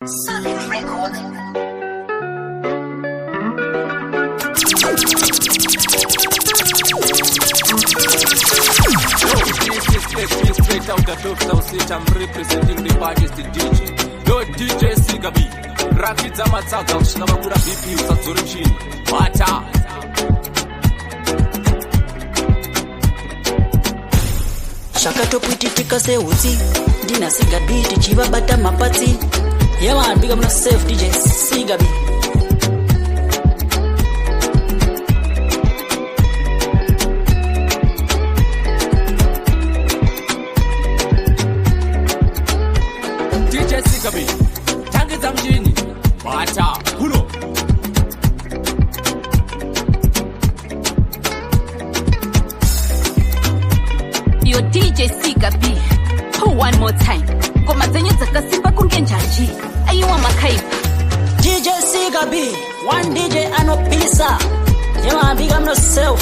Solid Records. Straight out the Dove City, I'm representing the baddest DJ. Yo DJ Sigabi, rakidza matsaga kusvika makura BP usadzore muchini. Bata. Zvakatopwititika sehutsi, ndina Sigabi tichivabata mapatsi. Yeah man, big up myself, DJ Sigabi. DJ Sigabi, tangidza muchini. Bata. Kuno. Yo DJ Sigabi, oh one more time. Ngoma dzenyu dzakasimba kunge njanji. Aiwa makaipa. DJ Sigabi, one DJ anopisa. Yeah man, big up myself.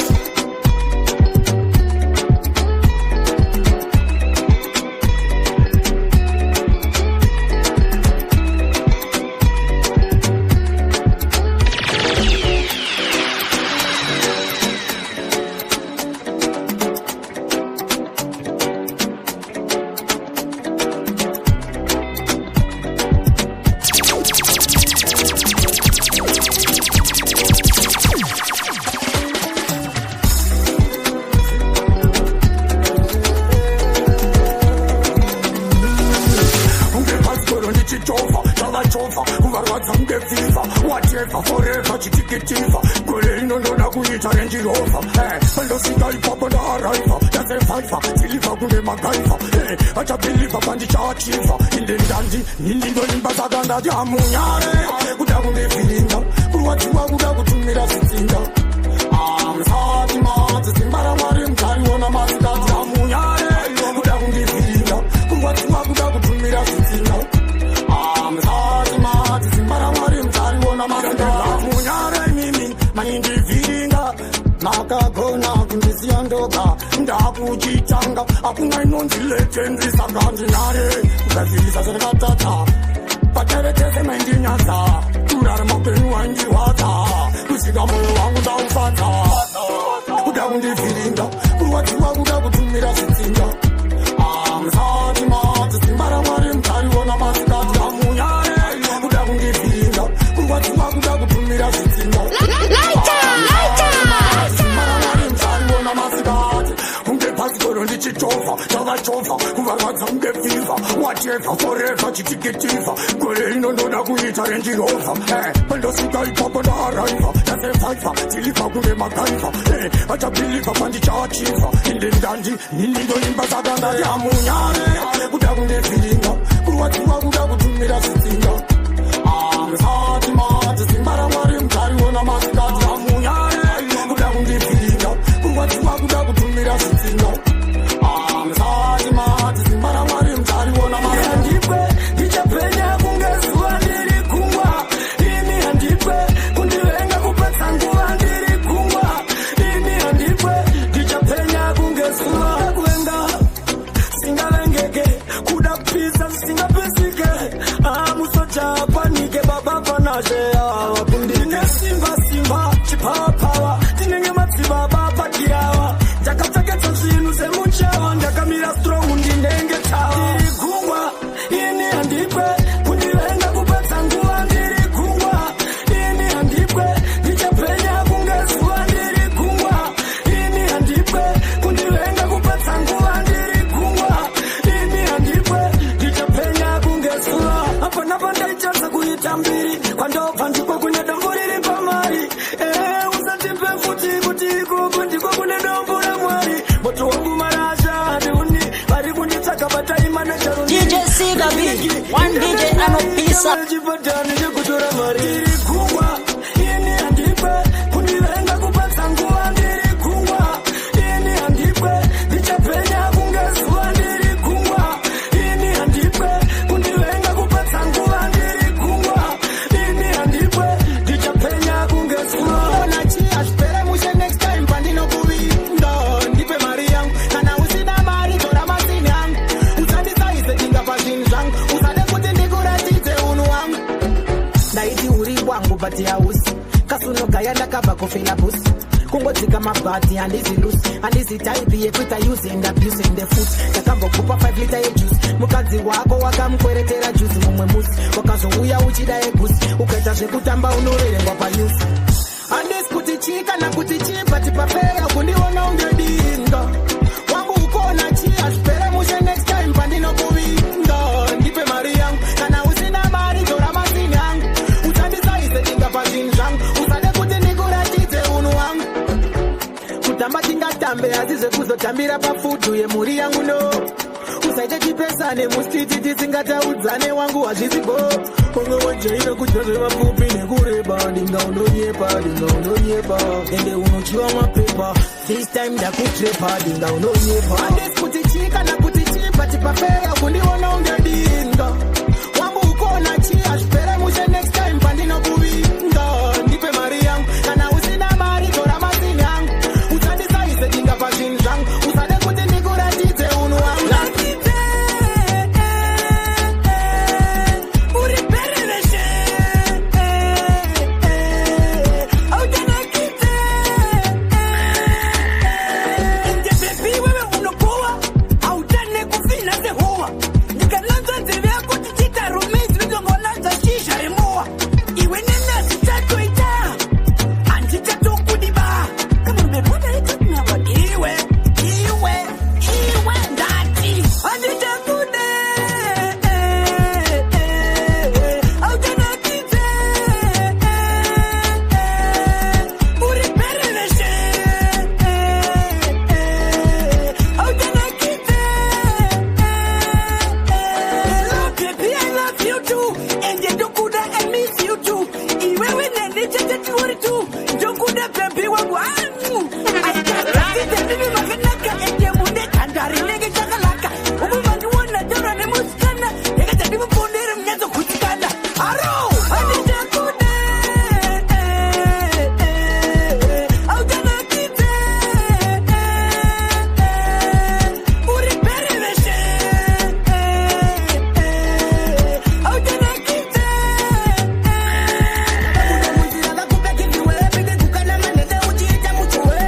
Unge bhasikoro ndichichovha, chavachovha, kuvarwadza kunge fever, whatever, forever, chitikitiva. Gore rino ndoda kuita Range Rover. Pandosvika ipapo ndaaraiva, ndasurvivha, deliver kunge MacGyver. Achabhilivha pandichaachivha, inde ndandi nini ndoimba saka ndati hamunyare kuda kundivhiringa, kurwadziwa kuda kutumira zvitsinga. Musati madzi simba raMwari muchariona masikati. Hamunyare kuda kundivhiringa, kurwadziwa kuda kutumira zvitsinga. Musati madzi simba raMwari muchariona masikati. Hamunyare mimi maindivhiringa, makagona kundisiya ndoga, ndakuchitanga hakuna inonzi legendary, saka ndinare kugadzirisa zvandakatadza. Pateretese maindinyadza, kurarama upenyu waindirwadza, kusvika moyo wangu ndaufadza. Kuda kundivhiringa, kurwadziwa kuda kutumira zvitsinga. Musati madzi simba raMwari muchariona masikati. Hamunyare kuda kundivhiringa, kurwadziwa kuda kutumira zvitsinga. Simba raMwari muchariona masikati. Kunge bhasikoro ndichichovha, chavachovha, kuvarwadza kunge fever, whatever, forever, chitikitiva. Gore rino ndoda kuita Range Rover. Pandosvika ipapo ndaaraiva, ndasurvivha, deliver kunge MacGyver. Achabhilivha pandichaachivha, inde ndandi nini ndoimba saka ndati hamunyare kuda kundivhiringa, kurwadziwa kuda kutumira zvitsinga. Musati madzi simba raMwari muchariona masikati. Hamunyare kuda kundivhiringa, kurwadziwa kuda kutumira zvitsinga. Musati madzi simba raMwari muchariona masikati. Handipwe, ndichapenya kunge zuva, ndiri gungwa ini. Handipwe, kundivenga kupedza nguva, ndiri gungwa ini. Handipwe, ndichapenya kunge zuva. Kuvenga singavengeke, kuda kupisa zvisingapisike. Musoja panike, baba panashe ndine simba simba chipawapawa, tinenge madzibaba pakirawa. Ndakapfekedza zvinhu semuchawa, ndakamira strong, ndinenge tawa. Ndiri gungwa ini, handipwe, kundivenga kupedza nguva, ndiri gungwa ini. Handipwe, ndichapenya kunge zuva, ndiri gungwa ini. Handipwe, kundivenga kupedza nguva, ndiri gungwa ini. Handipwe, ndichapenya kunge zuva. Hapana pandaichaza kuita mbiri, kwandobva ndiko kune dombo riri pamari. Usatipe futi kuti ikoko ndiko kune dombo raMwari. Moto wangu marasha handiuni, vari kunditsvaga bataima. DJ Sigabi, one DJ anopisa. Chipatani chekutora mari. Ndiri gungwa ini, handipwe, kundivenga kupedza nguva, ndiri gungwa ini. Handipwe, ndichapenya kunge zuva, ndiri gungwa ini. Handipwe, kundivenga kupedza nguva, ndiri gungwa ini. Handipwe, ndichapenya kunge zuva. Ona chi hazvipere mushe. Next time pandinokuvinda, ndipe mari yangu. Kana usina mari, tora masini angu. Usandisaize dinga pazvinhu zvangu, usade kuti ndikuratidze unhu hwangu. But hausi kasunogaya, ndakabva kufilabusi, kungodzika mabhati. Handizi loose, handizi type yekuita use and abuse and foot. Ndakambokupa 5 liter yejuice, mukadzi wako wakamukweretera juzi. Mumwe musi wakazouya uchida egusi, ukaita zvekutamba unorerengwa panews. Handisi kuti chii kana kuti chii, but pafair kundiona unge dinga wangu ukona chi. Hazvipere mushe, next time pandinokuvinga ndipe mari yangu. Kana usina mari, tora masini angu. Usandisaise dinga pazvinhu zvangu, usade kuti ndikuratidze unhu hwangu. Kutamba tingatambe, asi zvekuzotambira pafood yemhuri yangu, no. Usaite tipesane mustreet tisingataudzane, wangu, hazvisi bo. Umwe wajaira kudya zvevapfupi nekureba. Dinga unonyepa, dinga unonyepa, ende unochiwa mapepa. This time ndakutrepa, dinga unonyepa. Handisi kuti chii kana kuti chii, but pafair kundiona unge dinga wangu ukona chi. Hazvipere mushe, next time pandinokuvinga ndipe mari yangu. Kana usina mari, tora masini angu. Usandisaise dinga pazvinhu zvangu, usade kuti ndikuratidze unhu hwangu. Nakidze, uri pereveshe, autanakidze. Ende baby, wewe unopoa, hautane kufina sehowa. Ndikalanzwa nzeve yako tichiita romance, ndinongolanzwa shisha remowa. Iwe nenasi chatoita, handichatokudiba. Come on, babe, what are you talking about? Iwe, iwe, iwe, ndati handichakude, autanakidze, uri pereveshe, autanakidze. Hello baby, I love you too, and ndokuda, I miss you too. Iwewe neni chete tiuri tu, ndokuda baby wangu anu. Aitakidze mimi makanaka, ende mune ganda rinenge chakalaka. Ukuvandiona taura nemusikana, yakaita ndimupondere munyatsogutsikana. Aro handichakude, autanakidze, uri pereveshe, autanakidze. Munzira vakupekiviwe pidikukana manhede uchiita muchuwe.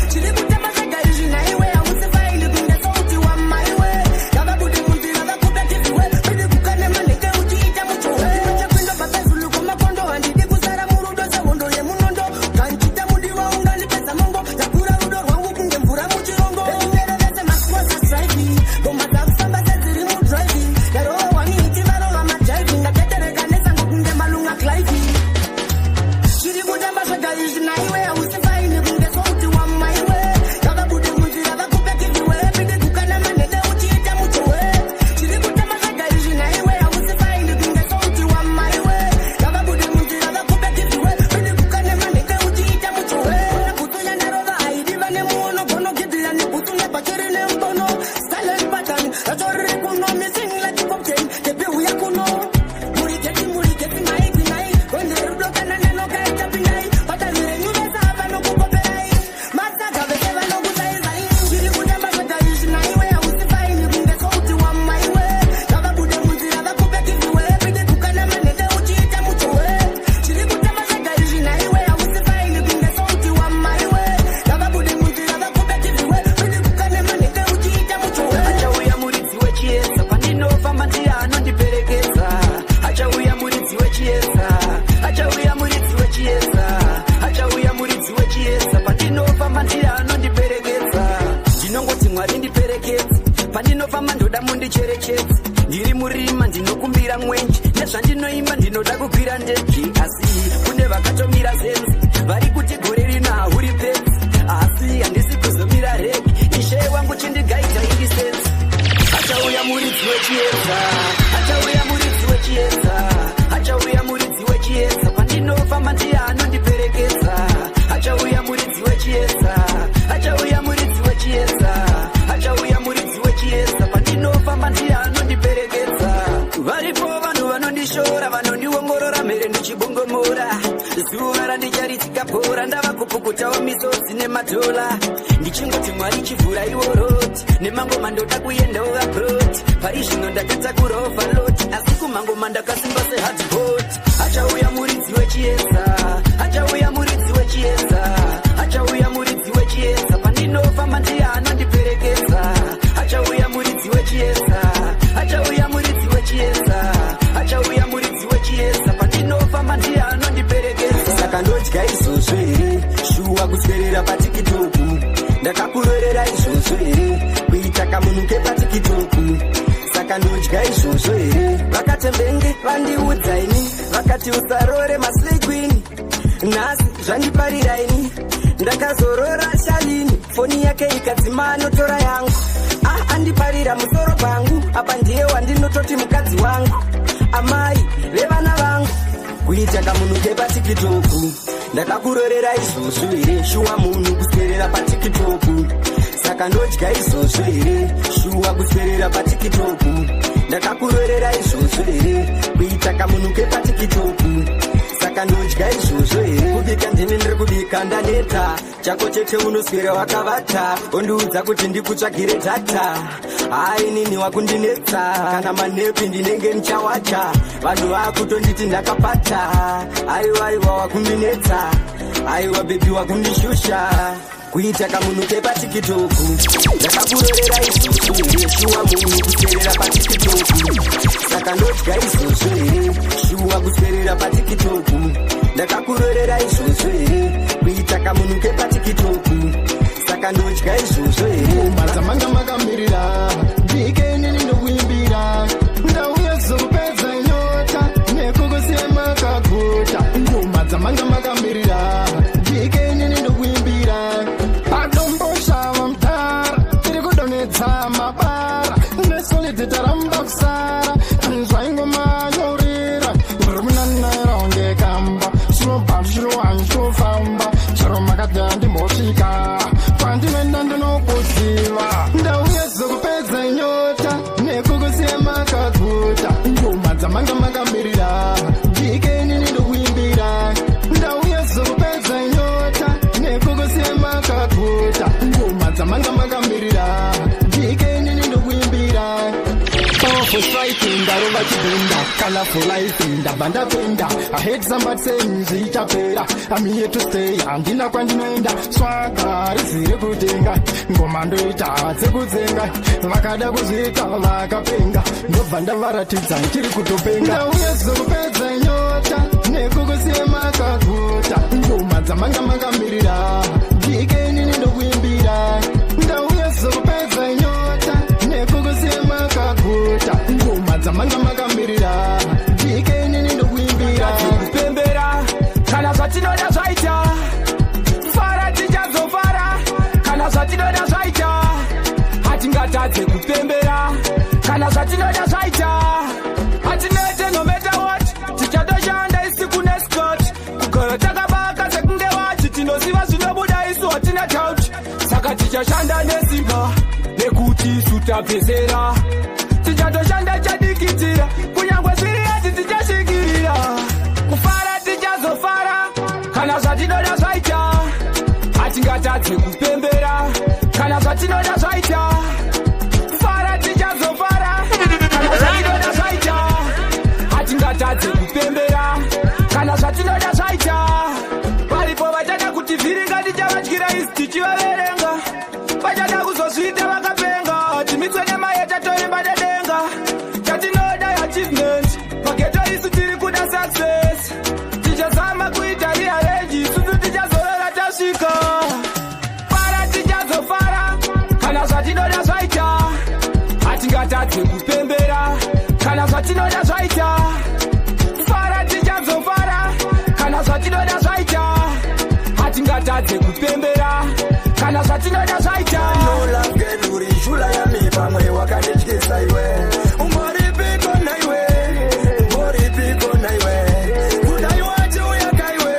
Chiri kutamba zvega izvi naiwe, hausi fine kunge souti wamaiwe. Ngavabude munzira vakupekiviwe pidikukana manhede uchiita muchuwe. Chakuindobva pezulu kwamakondo, handidi kusara murudo sehondo yemunondo. Kanchita mudiwa ungandipedza mongo, ndakura rudo rwangu kunge mvura muchirongo. Vekunere vese mastrosa striving, ngoma dzakufamba sedziri mudriving. Ndarova niiti varova majiving, ndatetereka nesango kunge malunga Clive. Chiri kutamba zvega izvi naiwe, hausi fine kunge souti wamaiwe. Ngavabude munzira vakupekiviwe pidikukana manhede uchiita muchuwe. Chiri kutamba zvega izvi naiwe, hausi fine kunge souti wamaiwe. Ngavabude munzira vakupekiviwe pidikukana manhede uchiita muchuwe. Bhutsu yandarova haidiva nemuono, gonogidhira nebhutsu nebhachiri nemubono. Silent pattern racho riri kuno, missing like popcorn. Tepiuya kuno murigeti murigeti maigwinai gonderudo kana nenokaita pindai vatarwi renyu vese vanokukoperai matsaga vese vanokusaizai. Chiri kutamba zvega izvi naiwe, hausi fine kunge souti wamaiwe. Ngavabude munzira vakupekiviwe pidikukana manhede uchiita muchuwe. Chiri kutamba zvega izvi naiwe, hausi fine kunge souti wamaiwe. Ngavabude munzira vakupekiviwe pidikukana manhede uchiita muchuwe. Achauya muridzi wechiedza, pandinofamba ndiye anondiperekedza. Achauya muridzi wechiedza, achauya muridzi wechiedza, achauya muridzi wechiedza, pandinofamba ndiye anondiperekedza. Ndinongoti Mwari ndiperekedze pandinofamba, ndoda mundicherechedze. Ndiri murima, ndinokumbira mwenje. Nezvandinoimba ndinoda kukwira ndege, asi kune vakatomira zenzi vari kuti gore rino hauri pedzi, asi handisi kuzomira regi. Ishe wangu chindigaita irisenzi. Achauya muridzi wechiedza, achauya muridzi wechiedza, achauya muridzi wechiedza, pandinofamba ndiye anondiperekedza. Achauya muridzi wechiedza, achauya muridzi wechiedza, achauya muridzi wechiedza, pandinofamba ndiye anondiperekedza. Varipo vanhu vanondishora, vanondiongorora mhere ndichibongomora. Zuva randicharitsika bhora, ndava kupukutawo misodzi nemadhola, ndichingoti Mwari chivhura iwo road nemangoma, ndoda kuendawo abroad. Pari zvino ndakatakura overload, asi kumangoma ndakasimba. Sehardboard. Achauya muridzi wechiedza, achauya muridzi wechiedza, achauya muridzi wechiedza. Pandinofamba ndiye anondiperekedza. Achauya muridzi wechiedza, achauya muridzi wechiedza, achauya muridzi wechiedza. Pandinofamba ndiye anondiperekedza. Saka ndodya izvozvo here? Shuwa kuswerera paTikTok, ndakakurorera izvozvo here? Kuita kamunhu kepaTikTok, saka ndodya izvozvo here? Vakatembenge vandiudza ini, vakati usarore maslay queen. Nhasi zvandiparira ini, ndakazorora Shalini, foni yake ikadzima anotora yangu. Ah, andiparira musoro pangu apa, ndiye wandinototi mukadzi wangu, amai vevana vangu. Kuita kamunhu kepaTikTok, ndakakurorera izvozvo here? Shuwa munhu kuswerera paTikTok, saka ndodya izvozvo here? Shuwa kuswerera paTikTok, ndakakurorera izvozvo here? Kuita kamunhu kepaTikTok, saka ndodya izvozvo here? Kubika ndini ndiri kubika, ndaneta. Chako chete unoswera wakavata, ondiudza kuti ndikutsvagire data. Hai, nini wakundinetsa, kana manepi ndinenge ndichawacha. Vanhu vakutonditi ndakapata. Aiwa, aiwa, wakundinetsa. Aiwa baby, wakundishusha. Kuita kamunhu kepaTikTok, ndakakurorera izvozvo here? Shuwa munhu kuswerera paTikTok, saka ndodya izvozvo here? Shuwa kuswerera paTikTok, ndakakurorera izvozvo here? Kuita kamunhu kepaTikTok, saka ndodya izvozvo here? Madzamanga makamirira ndike inini ndokuimbira. Ndauya zokupedza nyota nekukusiya makaguta. Ngoma dzamanga makamirira ndike inini ndokuimbira. Padomboshava mutara tiri kudonhedza mabara nesolid, taramba kusara zvaingoma yorira. Ndiri munanaira unge kamba zvinobva zvichirohani zvinofamba chero makadya ndimbosvika kwandinoenda ndinokuziva. Ndauya zokupedza nyota nekukusiya makaguta. Ngoma dzamanga makamirira ndike inini ndokuimbira. Ndauya zokupedza nyota nekukusiya makaguta. Ngoma dzamanga makamirira ndike inini ndokuimbira. Powerful striking, ndarova chibunda. Colorful life, ndabva ndapenda. I hate somebody saying zvichapera. I'm here to stay, handina kwandinoenda. Swagger rizire kutenga, ngoma ndoita dzekudzenga. Vakada kuzviita vakapenga, ndobva ndavaratidza ndiri kutopenga. Ndauya zokupedza nyota nekukusiya makaguta. Ngoma dzamanga makamirira ndike inini ndokuimbira. Ndauya zokupedza nyota nekukusiya makaguta. Ngoma dzamanga makamirira ndike inini ndokuimbira. Kupembera kana zvatinoda zvaita, fara tichazofara kana zvatinoda zvaita. Hatingatadze kupembera kana zvatinoda zvaita. Hatinete no matter what, tichatoshanda isiku nescot, kugara takabaka sekunge wachi. Tinoziva zvinobuda isu, hatina doubt, saka tichashanda nesimba nekuti isu tabvezera. Tichatoshanda chadikitira, kunyangwe zviri ati tichashingirira. Kufara tichazofara kana zvatinoda zvaita. Hatingatadze kupembera kana zvatinoda zvaita. Fara tichazofara kana zvatinoda zvaita. Hatingatadze kupembera kana zvatinoda zvaita. Varipo vachada kutivhiringa, tichavatyira isi tichivaverenga. Vachada kuzozviita vakapenga, timitswe nemayeta toimba nedenga. Chatinoda achievement paghetto, isu tiri kuda success. Tichazama kuita rearrange, isusu tichazorora tasvika. Fara tichazofara kana zvatinoda zvaita. Hatingatadze kupembera kana zvatinoda zvaita. Fara tichazofara kana zvatinoda zvaita. Hatingatadze kupembera kana zvatinoda zvaita. Uri shula yami, pamwe wakandityisa iwe. Umboripiko naiwe? Umboripiko naiwe? Kudai wachiuya kaiwe,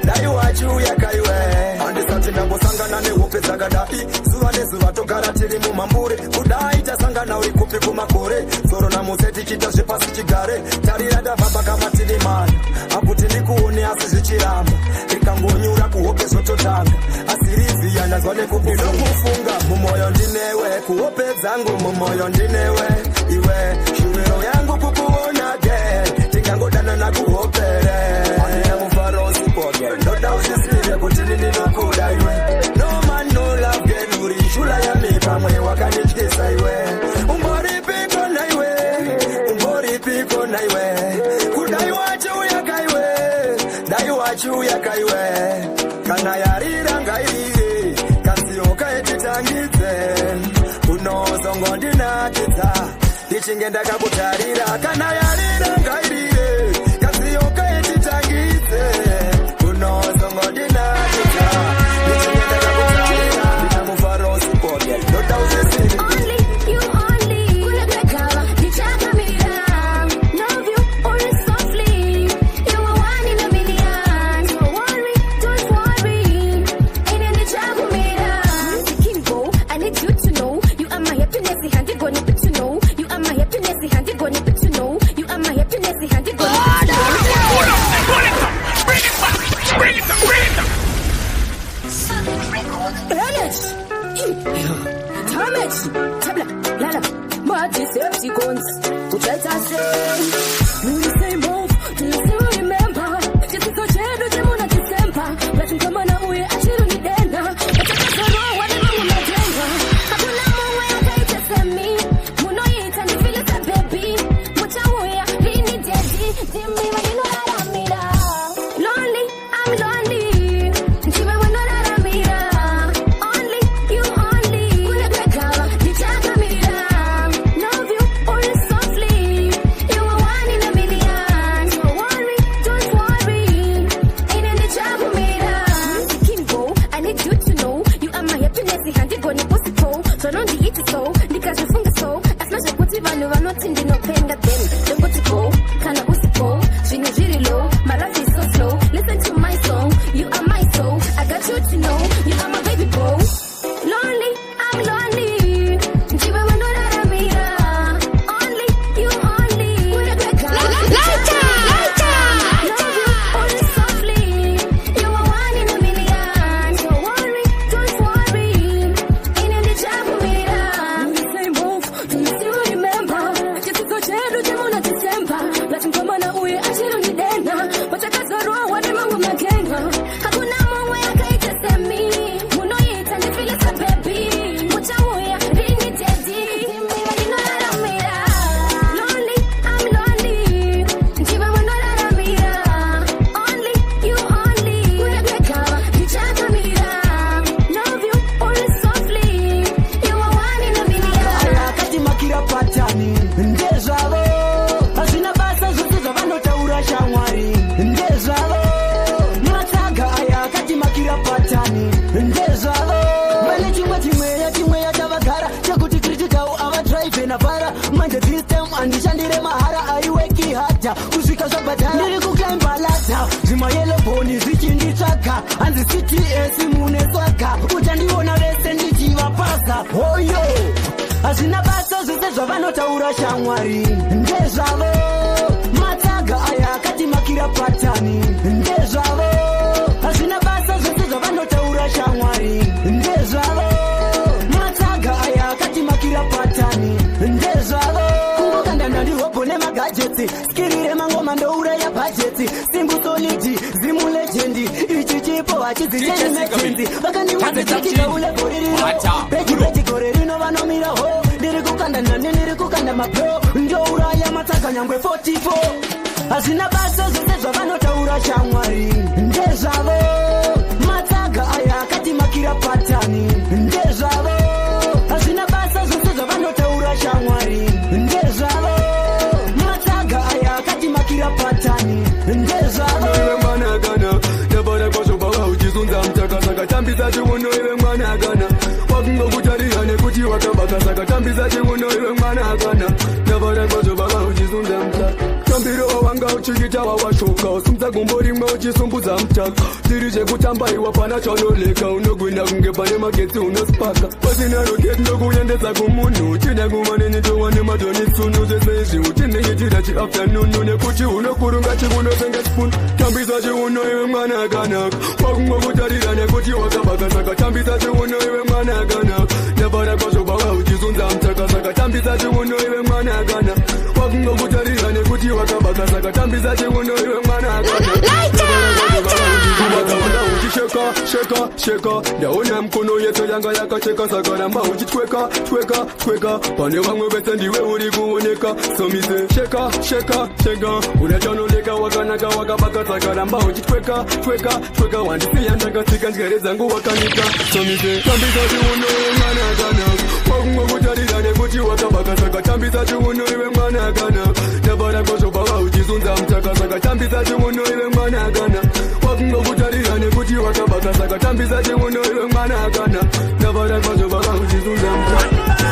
dai wachiuya kaiwe. Handisati ndambosangana nehope dzakadai, zuva nezuva togara tiri mumambure. Kudai tasangana, uri kupi kumakore? Tsoro namuse tichiita zvepasi chigare. Tarira, ndafamba kamativi mana akuti ndikuone, asi zvichiramba. Rikangonyura kuhope zvototanga, asi riziya ndazwa nekukufunga. Mumwoyo ndinewe, kuhope dzangu mumwoyo ndinewe iwe. Shuviro yangu kukuona ge. Tichangodanana kuhopere. Handina mufaro usipo girl, ndoda uzvizive kuti ndinokuda iwe. No man no love girl, uri shula yami, pamwe wakandityisa iwe. Umboripiko naiwe, umboripiko naiwe? Kudai wachiuya kaiwe, dai wachiuya kaiwe. Kana yarira ngairire, kanziyo kaititangidze. Unozongondinakidza ndichinge ndakakutarira. Kana yarira ngairire, kanziyo kaititangidze. Unozongondinakidza ndichinge ndakakutarira. Ndina mufaro usipo girl, ndoda uzvizive. Only you only. Kule kwegava ndichakamira. Love you only softly. You are one in a million. Don't worry, don't worry. Ine ndichakumira. Music King, I need you to know you are my happiness. Handigoni but to know you are my happiness. Handigoni but to know you are my happiness. Handigoni but to know. Bring it back! Bring it up! Bring it up! Energy. Damage. Tabla. Lala. Madecepticons. Uchaita sei? You say move. Do you still remember? Chitsidzo chedu chemuna December. But mkomana uye achiri nidena. Atakazorohwa nemamwe matenga. Hakuna mumwe akaita semi. Munoita ndifilisa baby. Muchauya rini daddy. Ndimi vandinoraramira. Lonely, I'm lonely. Ndiwe wanoraramira. Only you only. Kule kwegava ndichakamira. Love you only softly. You are one in a million. Don't worry, don't worry. Ine ndichakumira. Music King, I need you to know you are my happiness. Handigoni possible. Zvanondiiti so, ndikazvifunga so. Asina zvekuti vanhu vanoti ndinopenga, then ndongoti go. Kana usipo, zvinhu zviri low. My life is so slow. Listen to my song, you are my soul. I got you to know you are my baby boy. Lonely, I'm lonely. Ndiwe wanoraramira. Only you only. Kule kwegava love you only softly. You are one in a million. Don't worry, don't worry. Ine ndichakumira. You say move. Do you still remember? Chitsidzo chedu chemuna December. But mkomana uye achiri nidena. Patakazorohwa nemamwe magenga. Hakuna mumwe akaita semi. Munoita ndifilisa baby. Muchauya rini daddy. Ndimi vandinoraramira. Lonely, I'm lonely. Ndiwe wanoraramira. Only you only. Kule kwegava ndichakamira. Love you only softly. You are one in a million. Akatimakira patani ndezvavo, hazvina basa zvose zvavanotaura shamwari, ndezvavo. Matsaga aya akatimakira patani ndezvavo. Vane chimwe chimweya, chimweya chavagara chekuti critical avadrive navhara. Manje this time handishandire mahara, aiweki hata kusvika zvabhadhara. Ndiri kuclimba ladder, zvimayellow bone zvichinditsvaga, hanzi CTS mune swaga, uchandiona vese ndichivapasa hoyo. Hazvina basa zvese zvavanotaura shamwari, ndezvavo. Matsaga aya akatimakira patani ndezvavo. Hazvina basa zvese zvavanotaura shamwari, ndezvavo. Matsaga aya akatimakira patani ndezvavo. Kungokanda ndandihobho nemagadgets, skiri remangoma ndouraya bhajeti. Single solid zimu legend, ichi chipo hachizichenemejenzi. Vakandiudza critical gore rino peji peji, gore rino vanomira ho. Ndiri kukanda nani, ndiri kukanda mapro, ndouraya matsaga nyangwe 44. Hazvina basa zvese zvavanotaura shamwari, ndezvavo. Matsaga aya akatimakira patani ndezvavo. Hazvina basa zvese zvavanotaura shamwari, ndezvavo. Matsaga aya akatimakira patani ndezvavo. Iwe mwana kana ndabara kwazvo baba uchizunza mutaka, saka tambisa chiuno. Iwe mwana kana wakungokutarira nekuti wakabaka, saka tambisa chiuno. Iwe mwana kana ndabara kwazvo baba uchizunza mutaka, tambiro wawanga uchiita wawashoka, usumudza gumbo rimwe uchisumbudza mutaka. Tiri chekutamba iwa pana chanoleka, unogwina kunge pane magetsi, unospaka pasina rocket, ndokuendesa kumunhu. Uchida kumaneni towane madonitsunu, zvese izvi uchindiitira chiafternoon nekuti unokurunga chiuno senge spoon. Tambisa chiuno iwe mwana akanaka, wakungokutarira nekuti wakabaka, saka tambisa chiuno. Iwe mwana akanaka, ndabara kwazvo baba uchizunza mutaka, saka tambisa chiuno. Iwe mwana akanaka, wakungokutarira nekuti wakabaka, saka Saka tambisa chiuno iwe mwana akana uchisheka sheka sheka, ndaona mkono yetu yanga yakacheka. Saka ramba uchitweka tweka tweka, pane vamwe vese ndiwe uri kuoneka. Somise sheka sheka sheka, unachanoleka wakanaka wakabaka. Saka ramba uchitweka tweka tweka, wandisiya ndakatsika ndyere dzangu wakanika. Somise tambisa chiuno iwe mwana kana wakungokutarira nekuti wakabaka. Saka tambisa chiuno iwe mwana kana ndabara kwazvobva uchizunza mutaka. Saka tambisa chiuno iwe mwana kana wakungokutarira nekuti wakabaka. Saka tambisa chiuno iwe mwana kana ndabara kwazvobva uchizunza mutaka.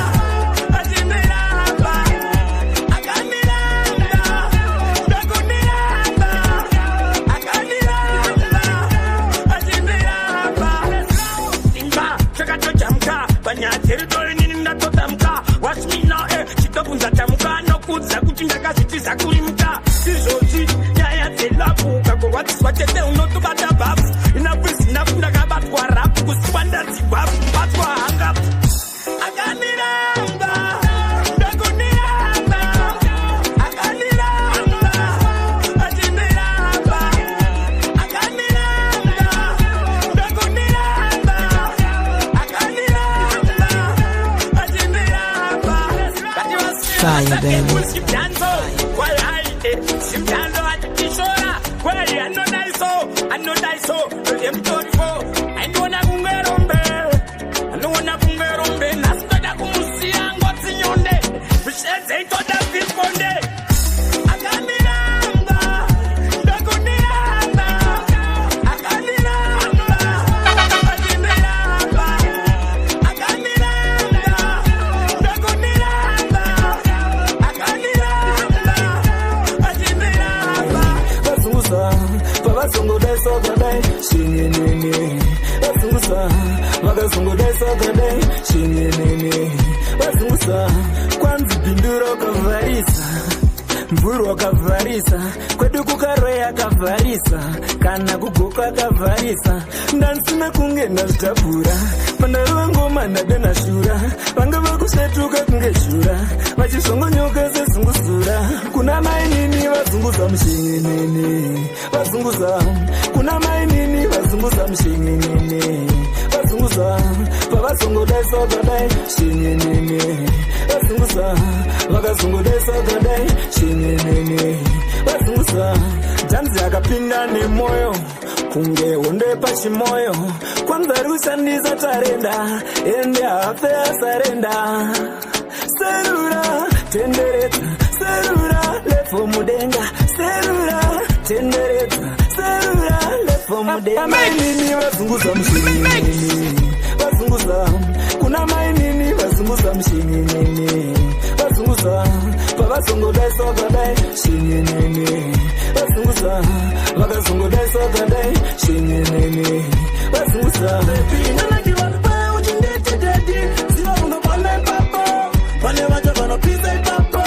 Chitobvunza tamuka nokudza kuti ndakazvitiza kurimuka izvozvi nyaya dzelove ukakorwadziswa chete unotobata bhafu. Enough is enough, ndakabatwa rapu kusiwa ndadzigwafu kubatwa hangapu. Akandiramba ndokundiramba, akandiramba achindiramba, akandiramba ndokundiramba, akandiramba achindiramba. Fire, baby. Simdalo achitishora kwai anodaiso anodaiso yemutoriko aindiona kunge rombe, anoona kunge rombe. Nhasi ndoda kumusiya ngotsi nyonde mishedze itoda vikonde. Akandiramba ndokundiramba, akandiramba achindiramba, akandiramba ndokundiramba, akandiramba achindiramba. Vazunguza pavazongodaisa kadai shinyenene, vazunguza vakazongodaisa kadai shinyenene, vazunguza kwanzi bhindura wakavharisa mvuri wakavharisa kwedu kukaroya akavharisa kana kugoka akavharisa. Ndansina kunge ndazvitabhura pandarova ngoma ndadena shura vanga vakusvetuka kunge shura vachizvongonyoka sezunguzura. Kuna mainini vazunguza mushinyenene, vazunguza kuna mainini vazunguza mushinyenene, vazunguza pavazongodaisa kadai shinyenene, vazunguza vakazongodaisa kadai shinyenene, vazunguza dhanzi akapinda nemwoyo kunge hondo yepachimoyo. Kwanza ari kushandisa tarenda ende haafe asarenda. Serura tenderedza, serura lefo mudenga, serura tenderedza, serura lefo mudenga. Mainini vazunguza mushinyenene, vazunguza kuna mainini vazunguza mushinyenene, vazunguza pavazongodaisa kadai shinyenene, vazunguza vakazongodaisa kadai shinyenene, vazunguza. Pane vacho vanopisa ipapo,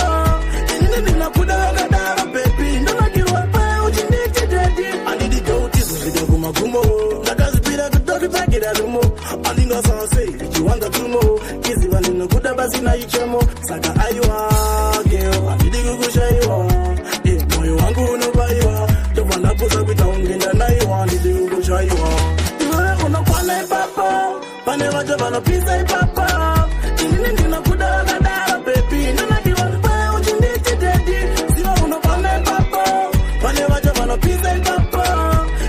inini ndinakuda wakadaro baby, ndonakirwa pa uchinditi daddy. Handidi goutizosvika kumagumo, ndakazvipira kutokitsvagira rumo, andingasase ndichiwanza tsumo, kiziva ndinokuda pasina ichemo. Saka aiwa girl, handidi kukushaiwa. Moyo wangu unobayiwa, ndobva ndapusa kuita kunge ndanaiwa, handidi kukushaiwa. Iwewe unokwana ipapo, pane vacho vanopisa ipapo, inini ndinokuda wakadaro baby, ndonakirwa pa uchinditi daddy. Ziva unokwana ipapo, pane vacho vanopisa ipapo,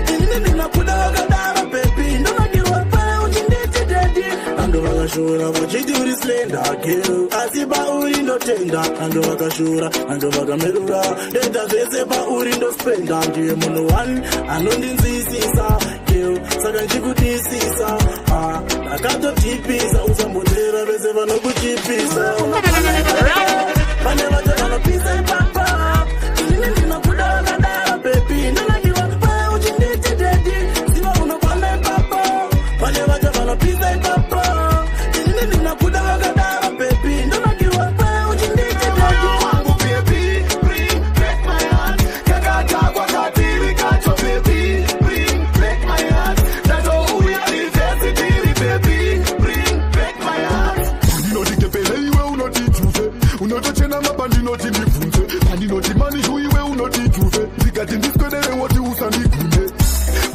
inini ndinokuda wakadaro baby, ndonakirwa pa uchinditi daddy. Vanhu vakashora vachiti uri slender girl, asi pauri ndotenda. Vanhu vakashora, vanhu vakamerura, ndoita zvese pauri ndospenda. Ndiye munhu one anondinzwisisa girl, saka ndichikudisisa. Ah, ndakatotipisa, usambotera vese vanokuchipisa. Pane vacho vanopisa ipapa, inini ndinokuda wakadaro baby, ndonakirwa pa uchinditi daddy. Ziva unokwana ipapo, pane vacho vanopisa ipapo, inini ndinokuda wakadaro baby, ndonakirwa pa uchinditi daddy. Wangu baby, bring break my heart. Kakadhakwa katiri kacho baby, bring break my heart. Ndatouya reverse tiri baby, bring break my heart. Ndinoti kepele iwe unoti juve, unotochena mapa ndinoti ndibvunze. Ndikati ndiswedere woti usandigunde.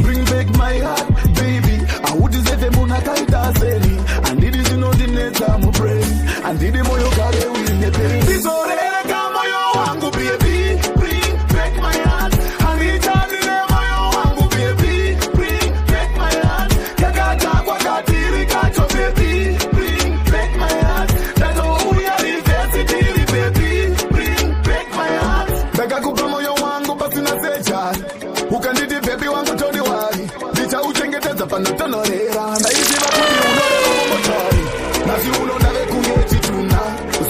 Bring back my heart, baby. Haudiseve munhu akaita seni. Handidi zvinondinetsa mubrain, handidi moyo gare uine pain. Ndizorereka moyo wangu, baby. Bring back my heart. Handichandine moyo wangu, baby. Bring back my heart. Kakadhakwa katiri kacho, baby. Bring back my heart. Ndatouya reverse tiri, baby. Bring back my heart. Ndakakupa moyo wangu pasina sejari, ukanditi baby wangu toni wari, ndichauchengetedza panotonorera. Ndaiziva kuti unoreva mumotari. Nhasi uno ndave kunge chituna,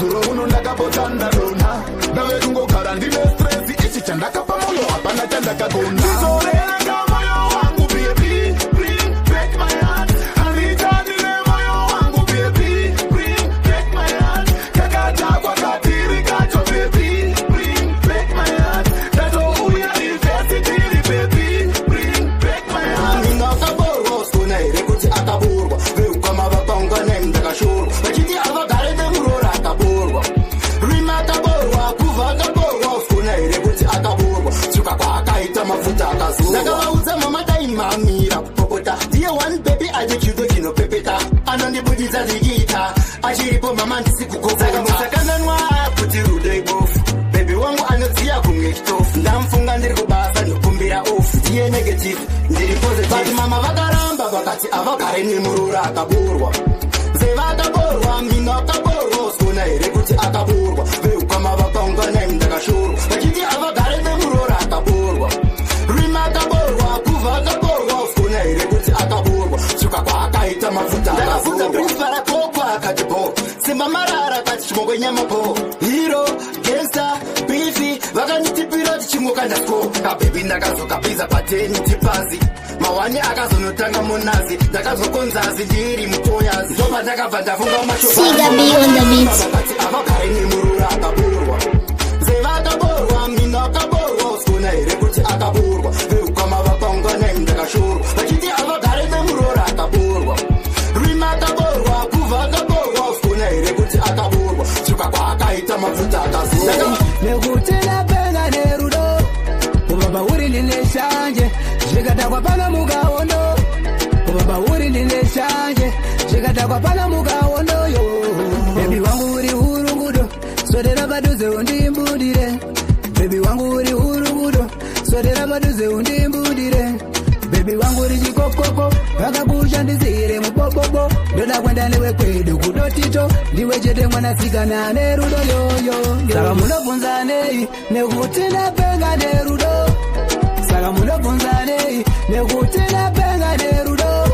zuro uno ndakapota ndadonha, ndave kungogara ndine stress. Ichi chandakapa moyo hapana chandakagona. Ndizorereka moyo wangu, baby. Bring back my heart. Handichandine moyo wangu, baby. Bring back my heart. Kakadhakwa katiri kacho, baby. Bring back my heart. Ndatouya reverse tiri, baby. Bring back my heart. Mina akaborwa, usikuona here kuti akaborwa? Veukama vakaungana, ndakashorwa, vachiti avagare nemurora akaborwa. Rima akaborwa, kuvha akaborwa, usikuona here kuti akaborwa? Tsuka kwaakaita mafuta akazorwa. Ndakavaudza mama daimamira kupopota, ndiye one baby ane chido chinopepeta, anondibudidza ndichiita achiripo mama ndisi kukopota. Musakanganwa kuti rudo ibofu, baby wangu anodziya kumwe chitofu. Ndamufunga ndiri kubasa, ndokumbira off, ndiye negative, ndiri positive. But mama vakaramba, vakati avagare nemurora akaborwa. Zeva akaborwa, mino akaborwa, usikuona here kuti akaborwa? Veukama vakaungana, ndakashorwa, vachiti avagare nemurora akaborwa. Rima akaborwa, kuvha akaborwa, usikuona here kuti akaborwa? Tsuka kwaakaita mafuta. Ndakabvunza Prince Parakoko, akati bo simba marara, akati chimongwenyama bo hero gangster bifi, vakanditipira kuti chimoka ndasko kababy. Ndakazokapiza pateni tipazi mawani, akazonotanga munazi, ndakazokonzazi ndiri mukoyazi, ndopa ndakabva ndafunga. Siga B on the beat. Vakati avagare nemurura akaborwa. Zeva akaborwa, mino akaborwa, usikuona here kuti akaborwa? Veukama vakaungana, ndakashorwa, vachiti avagare nemurora akaborwa. Rima akaborwa, kuvha akaborwa, usikuona here kuti akaborwa? Tsuka kwaakaita mafuta akazorwa. Nekuti ndapenga nerudo, ubaba uri ndine shanje, zvikadhakwa pano mukaondo. Ubaba uri ndine shanje, zvikadhakwa pano mukaondoyo. Baby wangu uri hurungudo, swedera padhuze undimbudire. Baby wangu uri hurungudo, swedera padhuze undimbudire. Baby wangu uri chikokoko, vakakushandisire mubobobo. Ndoda kuenda newe kwedu kudotito, ndiwe chete mwanasikana nerudo yoyo. Saka munobvunza nei nekuti ndapenga nerudo? Saka munobvunza nei nekuti ndapenga nerudo?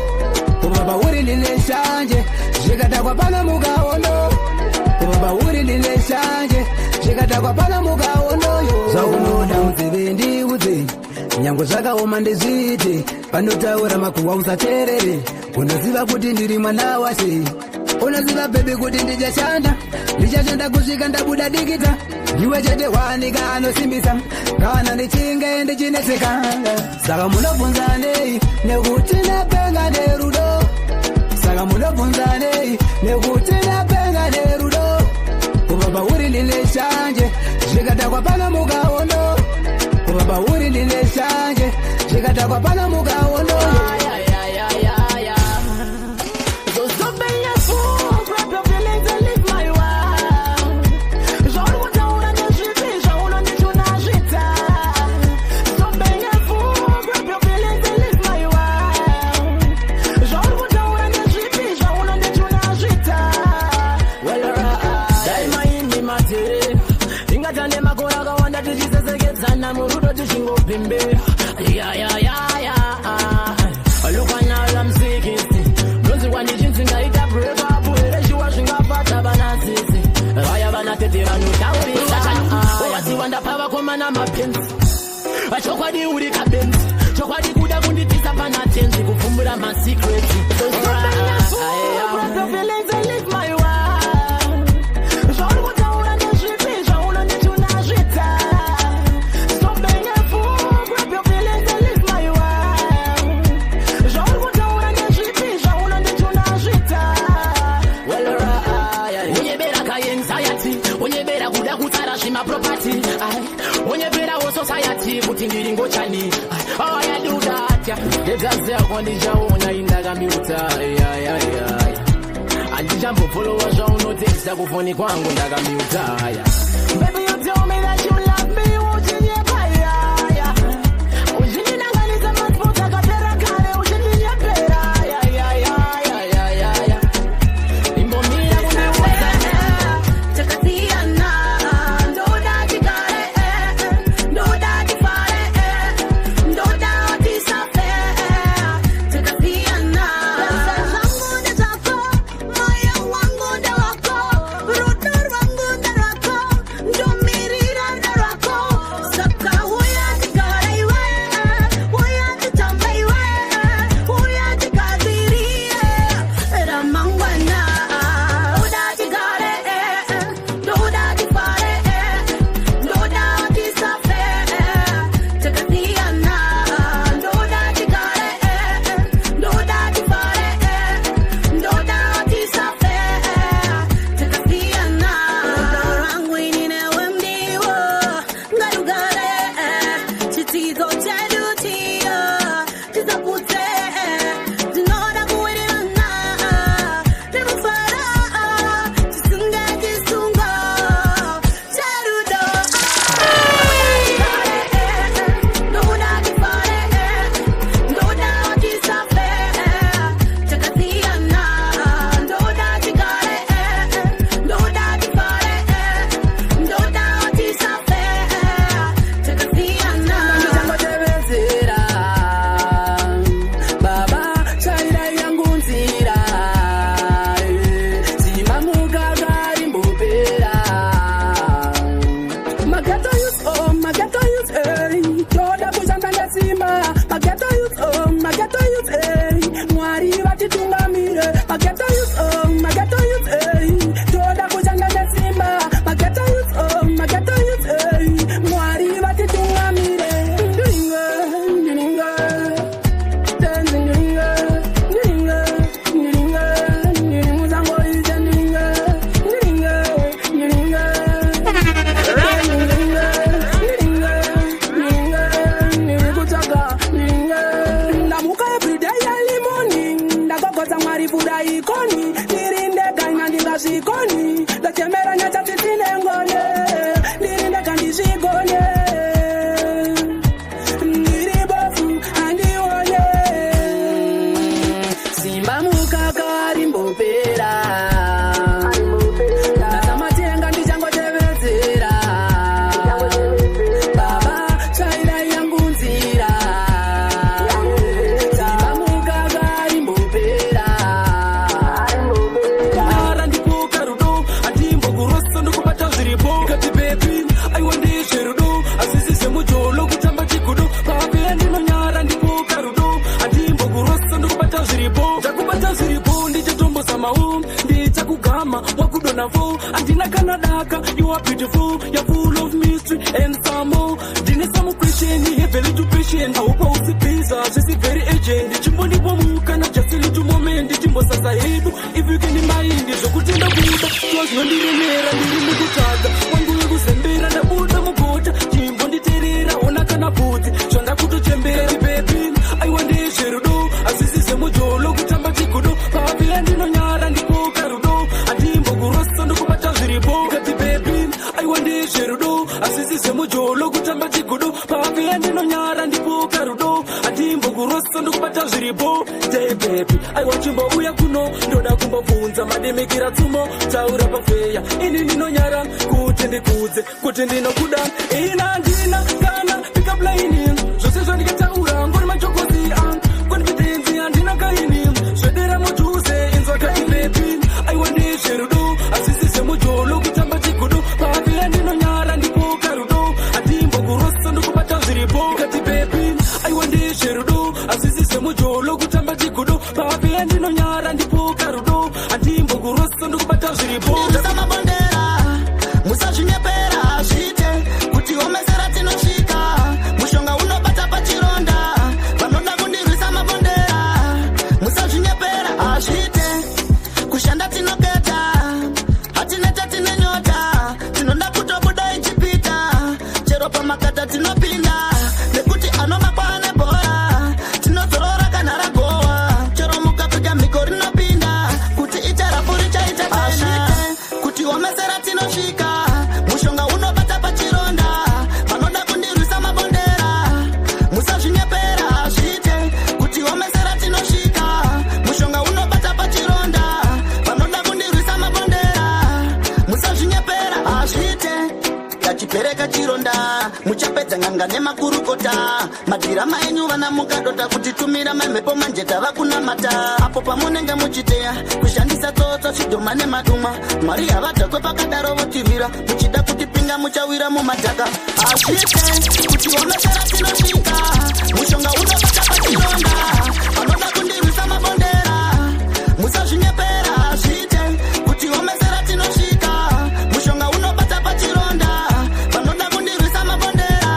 Ubaba uri ndine shanje, zvikadhakwa pano mukaondo. Ubaba uri ndine shanje, zvikadhakwa pano mukaondoyo. Zvakunoda munzeve ndiudze, nyange zvakaoma ndizviite. Panotaura makuhwa usateerere, unoziva kuti ndiri mwana washe. Unoziva baby kuti ndichashanda, ndichashanda kusvika ndabuda dikita. Ndiwe chete wanika anosimbisa kana ndichinge ndichinetseka. Saka munobvunza nei nekuti ndapenga nerudo? Saka munobvunza nei nekuti ndapenga nerudo? Ubaba uri ndine shanje, zvikadhakwa pano mukaondo. Ubaba uri ndine shanje, zvikadhakwa pano mukaondo. So stop being a fool, grab your feelings and leave my world. Zvauri kutaura ndezvipi zvaunonditi? Stop being a fool, grab your feelings and leave my world. Zvauri kutaura ndezvipi zvaunonditi? Well, dai maini matere ingatane makore akawanda tichisesekedzana murudo tichingopembera. Yayayaya, look now I'm 60, ndonzwa ndichinzi ndaita break up here. Shuwa zvingafadza vanasisi vaya vanatete vanotaurisa waziwa ndapa vakomana mapenzi. Chokwadi uri kabenzi, chokwadi kuda kundibvisa pana tenzi, kupfumbura masecrets. Grab your feelings and leave my world. Zvauri kutaura ndezvipi zvaunonditi unazvita? Stop being a fool, grab your feelings and leave my world. Zvauri kutaura ndezvipi zvaunonditi unazvita? Well, unyebera kaanxiety, unyebera kuda kutsara zvimaproperty, unyeberawo society kuti ndiri. inini. Oh, I do that, yeah. Status yako ndichaona indakamuta, yeah, yeah, yeah. Handichambofolowa zvaunotexta kufoni kwangu ndakamuta, yeah. Baby, you tell me that you love me, uchinyepa, yeah, yeah. Uchindinanganisa maspots akapera kare, uchindinyepera, yeah, yeah, yeah, yeah, yeah, yeah, yeah. Imbomira kundiudza. Takasiyana, ndoda tigare, ndoda tifare, ndoda tisafe. Takasiyana. Zvangu ndezvako, moyo wangu ndewako, rudo rwangu nderwako, ndomirira nderwako. Saka uya tigare iwe, uya titambe iwe, uya tigadzirie ramangwana. Ndoda tigare, ndoda tifare, ndoda tisafe. Takasiyana, ndoda tigare, ndoda tifare, ndoda tisafe. Takasiyana. Rudo rwangu ini newe mdiwo, ngarugare, chitsidzo chedu chiyo, chisaputse, tinoda kuwirirana, nemufaro, chisunge chisungo, cherudo. Ndoda tifare, ndoda tisafe. Takasiyana, ndoda tigare, ndoda tifare, ndoda tisafe. Takasiyana. Ndichangotevedzera baba, tsvairai yangu nzira, dzimamuka karimbopera. Maghetto youth, oh, maghetto youth, eh, toda kushanda nesimba. Maghetto youth, oh, maghetto youth, eh, Mwari vatitungamire. Maghetto youth, oh, maghetto youth, eh, toda kushanda nesimba. Maghetto youth, oh, maghetto youth, eh, Mwari vatitungamire. Ndiringe, ndiringe, tenzi ndiringe, ndiringe, ndiringe, ndiri musango ije ndiringe, ndiringe, ndiringe, ndiringe, ndiringe, ndiringe, ndiri kutsvaga ndiringe. Ndamuka everyday early morning, ndagogodza Mwari buda ikoni, ndiri ndega ina ndingazvikoni, ndachemera nyachatsitsine ngone, ndiri ndega ndizvigone, ndiri bofu handione. Simba mukaka rimbopera, ndasamatenga ndichangotevedzera baba, tsvairai yangu nzira. Simba mukaka rimbopera. Ara ndikuka rudo, handimbokurosa, ndokubata zviripo. Kati baby, aiwa ndezverudo, hazvisi zvemujolo kutamba chigudo. Pape ndinonyara, ndikuka rudo, handimbokurosa, ndokubata zviripo. Ndakubata zviripo, ndichatombozamawo, ndichakugama wakudonavo. Handina kana daka, you are beautiful, you're full of mystery and some more. Ndine some question, have a little patient, haupa usipisa, zvisi very urgent. Ndichimbondipomuka na just a little moment, ndichimbosasa hedu if you can mind zvokuti ndabuda tuwa zvinondiremera, ndiri mukutsvaga wangu wekuzembera, ndabuda mugota, chimbonditerera, ona kana bvudzi zvandakutochembera. Baby, aiwa ndezverudo, hazvisi zvemujolo kutamba chigudo. Papi andinonyara, ndikuka rudo, handimbokurosa, ndokubata zviripo. Kati baby, aiwa ndezverudo, hazvisi zvemujolo kutamba chigudo. Papi andinonyara, ndikuka rudo, handimbokurosa, ndokubata zviripo. Day baby, aiwa chimbouya kuno, ndoda kumbobvunza madimikira tsumo, taura pafeya, ini ndinonyara kuti ndikudze kuti ndinokuda. Ina handina kana pickup line, zvose zvandikataura ngori machokozi, confidence handina kaini, zvedera mudhuze inzwa. Kati baby, aiwa ndezverudo, hazvisi zvemujolo kutamba chigudo. Papi andinonyara, ndikuka rudo, handimbokurosa, ndokubata zviripo. Kati baby, aiwa ndezverudo, hazvisi zvemujolo kutamba chigudo. Papi andinonyara, ndikuka rudo, handimbokurosa, ndokubata zviripo. Musamabondera, musazvinyepera, zviite kuti omesera tinosvika. Mushonga unobata pachironda, vanoda kundirwisa mabondera. Musazvinyepera, hazviite kushanda tinoketa, hatinete tine nyota, tinoda kutobuda ichipita, chero pamakata tinopinda nekuti anoma. N'anga nemakurukota, madhirama enyu vana mukadota kutitumira mamhepo, manje tava kunamata. Apo pamunenge muchiteya kushandisa tsotso, zvidhoma nemadumwa, Mwari havadhakwe pakadaro votivhira. Muchida kutipinga, muchawira mumadhaka. Hazvite kuti omesera tinosvika, mushonga unobata pachironda. Vanoda kundirwisa mabondera, musazvinyepera. Hazvite kuti omesera tinosvika, mushonga unobata pachironda. Vanoda kundirwisa mabondera,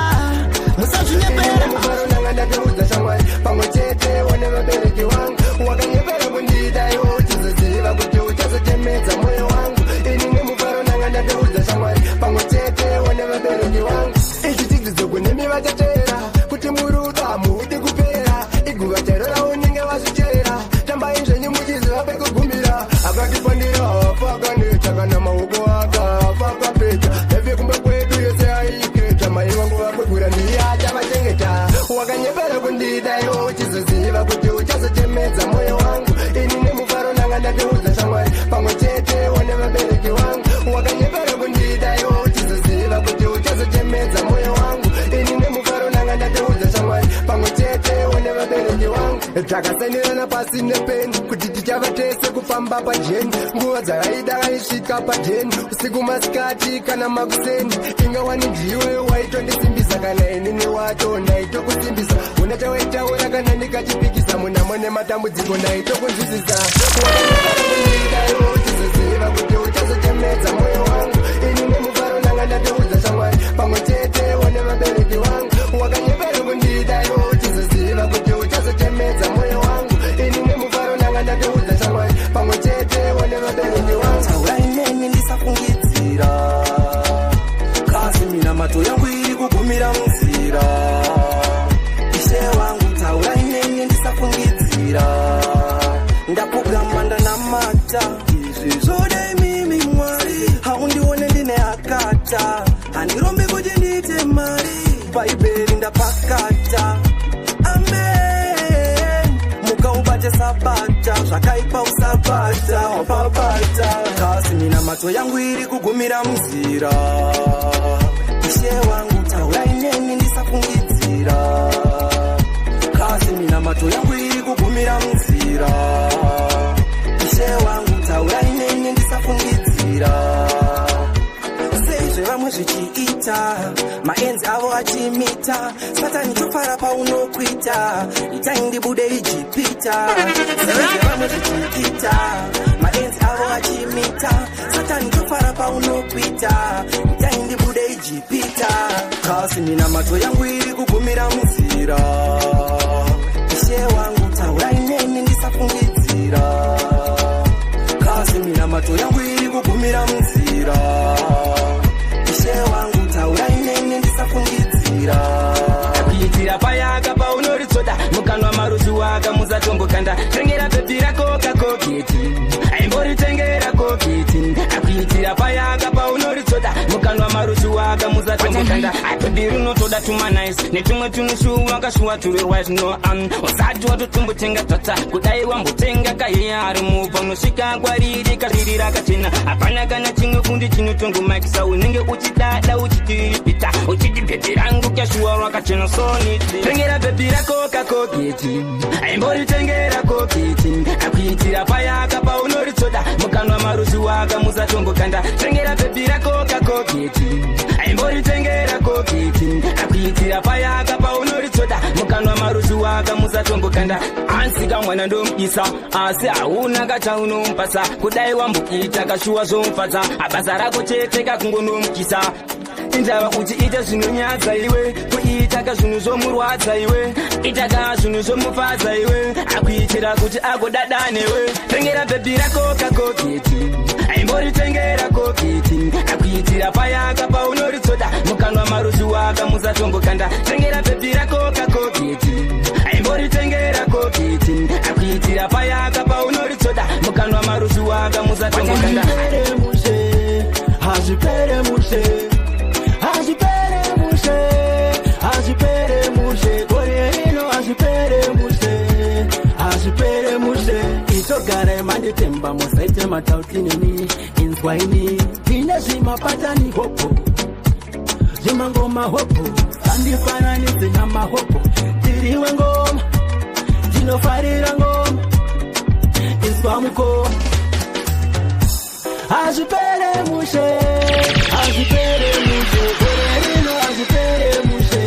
musazvinyepera. Mufaro ndanga ndatoudza shamwari pamwe chete one vabereki vangu. Wakanyepera kundiita iwe uchizoziva kuti uchazochemedza mwoyo wangu. Ini nemufaro ndanga ndatoudza shamwari pamwe chete one vabereki vangu. Ichi chidzidzo kunemi vachatera kuti murudo hamuudi kupera, iguva chero raunenge wazvichera. Tambai zvenyu muchiziva pekugumira. Akatipandira hafa akaneta, kana maoko akafa akapeta. Heve kumba kwedu yese aiketa, mai vangu vakwegura ndiye achavachengeta. Wakanyepera kundida iwe uchizoziva kuti uchazochemedza mwoyo wangu. Ini nemufaro ndanga ndatoudza shamwari pamwe chete one vabereki vangu. Wakanyepera kundida iwe uchizoziva kuti uchazochemedza mwoyo wangu. Ini nemufaro ndanga ndatoudza shamwari pamwe chete one vabereki vangu. Takasainirana pasi nepeni kuti tichava tese kufamba pajeni. Nguva dzavaida vaisvika pajeni, usiku, masikati kana makuseni. Ingawani ndiwe waitondisimbisa, kana inini wacho ndaitokusimbisa. Una chawaitaura kana ndikachipikisa, munamo nematambudziko ndaitokunzwisisa. Wakanyepera iwe uchizoziva kuti uchazochemedza mwoyo wangu. Ini nemufaro ndanga ndatoudza shamwari pamwe chete one vabereki vangu. Wakanyepera kundida iwe uchizoziva kuti uchazochemedza mwoyo wangu. Ini nemufaro ndanga ndatoudza shamwari pamwe chete one vabereki vangu. Taurai neni ndisafungidzira, kasi minamato yangu iri kugumira munzira. Ishe wangu, taurai neni ndisafungidzira. Ndapfugama, ndanamata, izvi zvode imimi Mwari. Haundione ndine akata, handirombi kuti ndiite mari. Bhaibheri ndapakata, amen. Mukaubate sabata, zvakaipa usabata, wapabata. Kasi minamato yangu iri kugumira munzira. Ishe wangu, taurai neni ndisafungidzira, kasi minamato yangu iri kugumira munzira. Ishe wangu, taurai neni ndisafungidzira. Seizve vamwe zvichiita, maenzi avo achimita, Satani chofara paunokwita, itai ndibude Ijipita. Seizve vamwe zvichiita, maenzi avo achimita, Satani chofara paunokwita, itai ndibude Ijipita. Kasi minamato yangu iri kugumira munzira. Ishe wangu, taurai neni ndisafungidzira, kasi minamato yangu iri kugumira munzira. Ishe wangu, taurai neni ndisafungidzira. Kuitira payaka paunoritsoda, mukanwa maruzuwaka musatombokanda. Tengera bhebhi rako kakoketi, aimboritengera koketi. Akuitira payaka paunoritsoda, mukanwa maruzuwaka musatombokanda. Bhebhi rinotoda tumanice netumwe tunushuwa kashuwa turi right no am usati watotumbotenga tata. Kudai wambotenga kahiya ari mubva, unosvika kwariri kariri rakachena, hapana kana chimwe fundi chinotongomakisa. Unenge uchidada uchitiripita uchiti bhebhi rangu kashuwa rwakachena soniti. Tengera bhebhi rako kakoketi, aimboritengera koketi. Akuitira payaka paunoritsoda, mukanwa maruzuwaka musatombokanda. Tengera bhebhi rako kakoketi, aimboritengera koketi. Akuitira payaka paunoritsoda, mukanwa maruzuwaka musatombokanda. Ansika mwana ndomukisa, asi hauna kachaunomupasa. Kudai wamboita kashuwa zvomufadza, abasa rako chete kakungonomukisa. Indava uchiita zvinonyadza iwe, kuitaka zvinhu zvomurwadza iwe, itaka zvinhu zvomufadza iwe, akuitira kuti agodada newe. Tengera bhebhi rako kakoketi, aimboritengera koketi. Akuitira payaka paunoritsoda, mukanwa maruzuwaka musatombokanda. Tengera bhebhi rako kakoketi, aimboritengera koketi. Akuitira payaka paunoritsoda, mukanwa maruzuwaka musatombokanda. Hazvipere mushe, hazvipere mushe, hazvipere mushe, gore rino hazvipere mushe, hazvipere mushe. Itogara manditemba, musaite matauti neni. Inzwaini, ndine zvimapatani hopo. Zvemangoma hopo, sandifananidze namahopo. Tiriwe ngoma, ndinofarira ngoma. Izwa mukoma, hazvipere mushe, hazvipere mushe. Gore rino hazvipere mushe,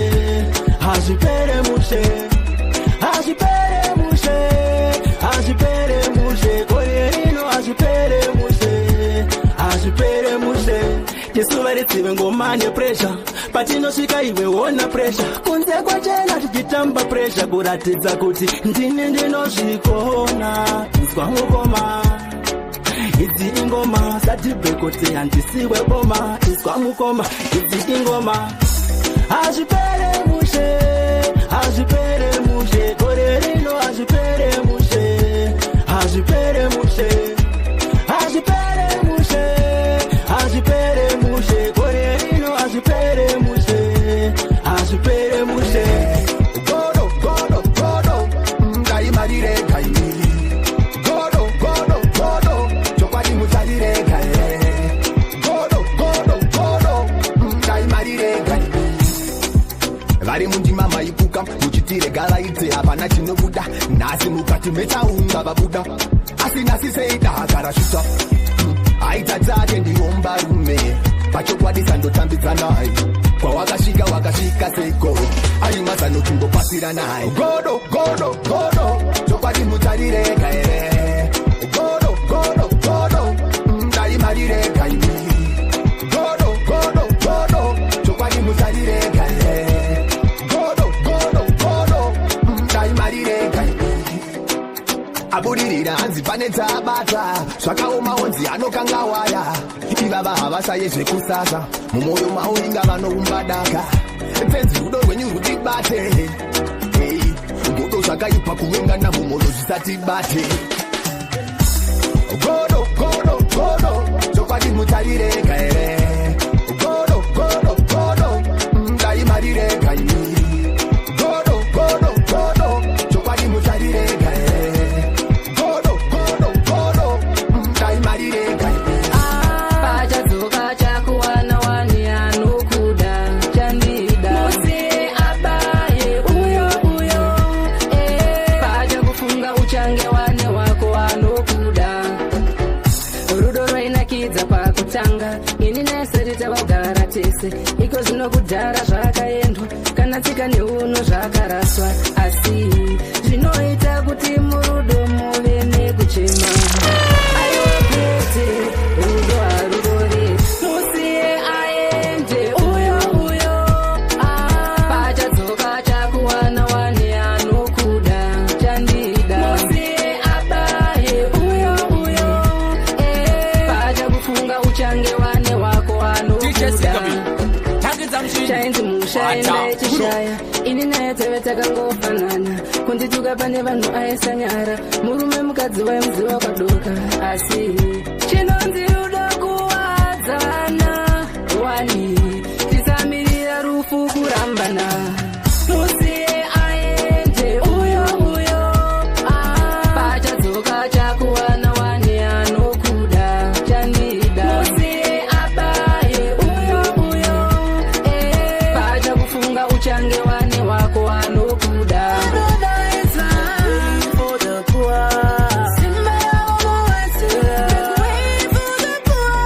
hazvipere mushe, hazvipere mushe, hazvipere mushe. Gore rino hazvipere mushe, hazvipere mushe. Tisu varitsive ngoma nepressure, patinosvika iwe wona pressure. Kunze kwachena tichitamba pressure, kuratidza kuti ndini ndinozvikona. Inzwa mukoma, idzi ingoma, satibve kuti handisiwe boma. Izwa mukoma, idzi ingoma. Hazvipere mushe, hazvipere mushe. Gore rino hazvipere mushe, hazvipere mushe, hazvipere mushe, hazvipere mushe. Gore rino hazvipere mushe, hazvipere mushe. Godo, godo, godo, ngaimarirega imi. Godo, godo, godo, chokwadi mucharirega here. Godo, godo, godo, ngaimarirega imi. Vari mundima maipuka muchitirega vaite, hapana chinobuda. Nhasi mukati mechaunga vabuda, asi nhasi seita hakarasvika. Aita dzake ndiromba rume, pachokwadi sandotambidzanai. Kwawakasvika wakasvika seiko? Ari mazano timbopasiranai. Godo, godo, godo, chokwadi mucharirega here. Godo, godo, godo, ngaimarirega imi. Godo, godo, godo, chokwadi mucharirega here. Godo, godo, godo, ngaimarirega imi. Abudirira hanzi pane dzabata, zvakaoma onzi anokanga waya. Ivava havasaye zvekusasa, mumwoyo mavo inga vanoumba daka. Tenzi, rudo rwenyu rutibate. Hey, godo zvakaipa kuvengana mumwoyo zvisatibate. Godo, godo, godo, chokwadi mucharirega here. Godo, godo, godo, ngaimarirega imi. Godo, godo, godo, chokwadi mucharirega here. Godo, godo, godo, ngaimarirega imi. Pachadzoka chakuwana wani anokuda chandida, musiye abaye uyo uyo. Pachakufunga uchange wane wako anokuda. Rudo rwainakidza pakutanga, ini neseri tavagara tese. Iko zvino kudhara zvakaendwa, kana tsika neuno zvakaraswa, asi zvinoita kuti murudo muve nekuchema. Aiwa kwete, rudo harurori, musiye aende uyo uyo. Pachadzoka chakuwana wani anokuda chandida, musiye abaye uyo uyo. Pachakufunga uchange wane wako anokuda. Chainzi musha enda ichishaya, ini naye teve takangofanana. Kundituka pane vanhu aisanyara, murume mukadzi waimuziva wakadoka, asi chinonzi rudo kuwadzana wani, tisamirira rufu kurambana. Musiye aende uyo uyo. Pachadzoka chakuwana wani anokuda chandida, musiye abaye uyo uyo. Pachakufunga uchange wane wako anokuda. For the poor. Simba Make way for the poor.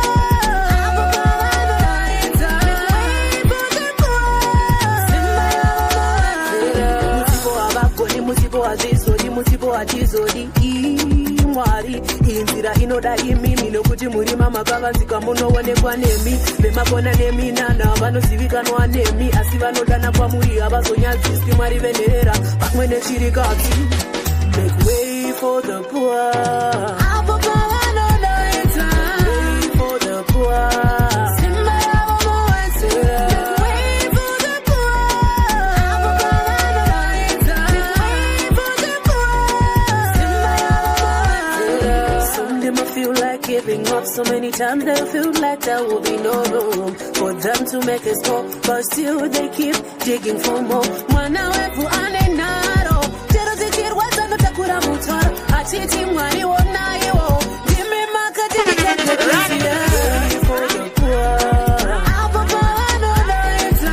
Musipo havagoni, musipo hazvizodi, musipo hatizodi. Mwari, iyi nzira inoda imimi, nokuti murima makavanzika munoonekwa nemi. Vemakona neminana vanozivikanwa nemi, asi vanodana kwamuri havazonyadziswi. Mwari venherera pamwe nechirikadzi. Make way for the poor. Apo pavanodaidza. Way for the poor. Simba ravo muwedzera. Make way for the poor. Apo pavanodaidza. Make way for the poor. Simba ravo muwedzera. Some them I feel like giving up. So many times they feel like there will be no room for them to make a score, but still they keep digging for more. Mwana wevu ane nharo, chero dzichirwadza notakura mutwaro, achiti Mwari wonaiwo, ndimi makatinditeterezia. For the poor. Apo pavanodaidza.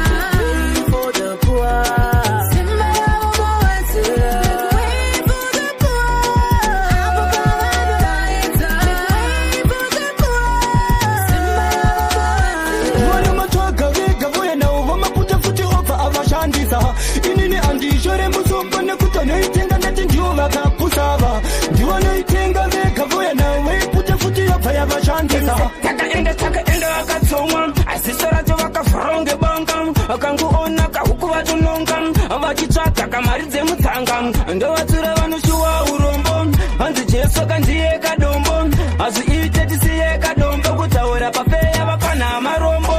Avashandisa. Takaenda, takaenda, vakatsomwa aziso racho vakavhura ngebanga. Vakangoona kahuku vatononga, vachitsvaga kamari dzemutsanga. Ndovatsura vanoshuwa urombo, hanzi Jesu kandiye kadombo. Hazviite, tisiye kadombo, kutaura pafeya vapana marombo.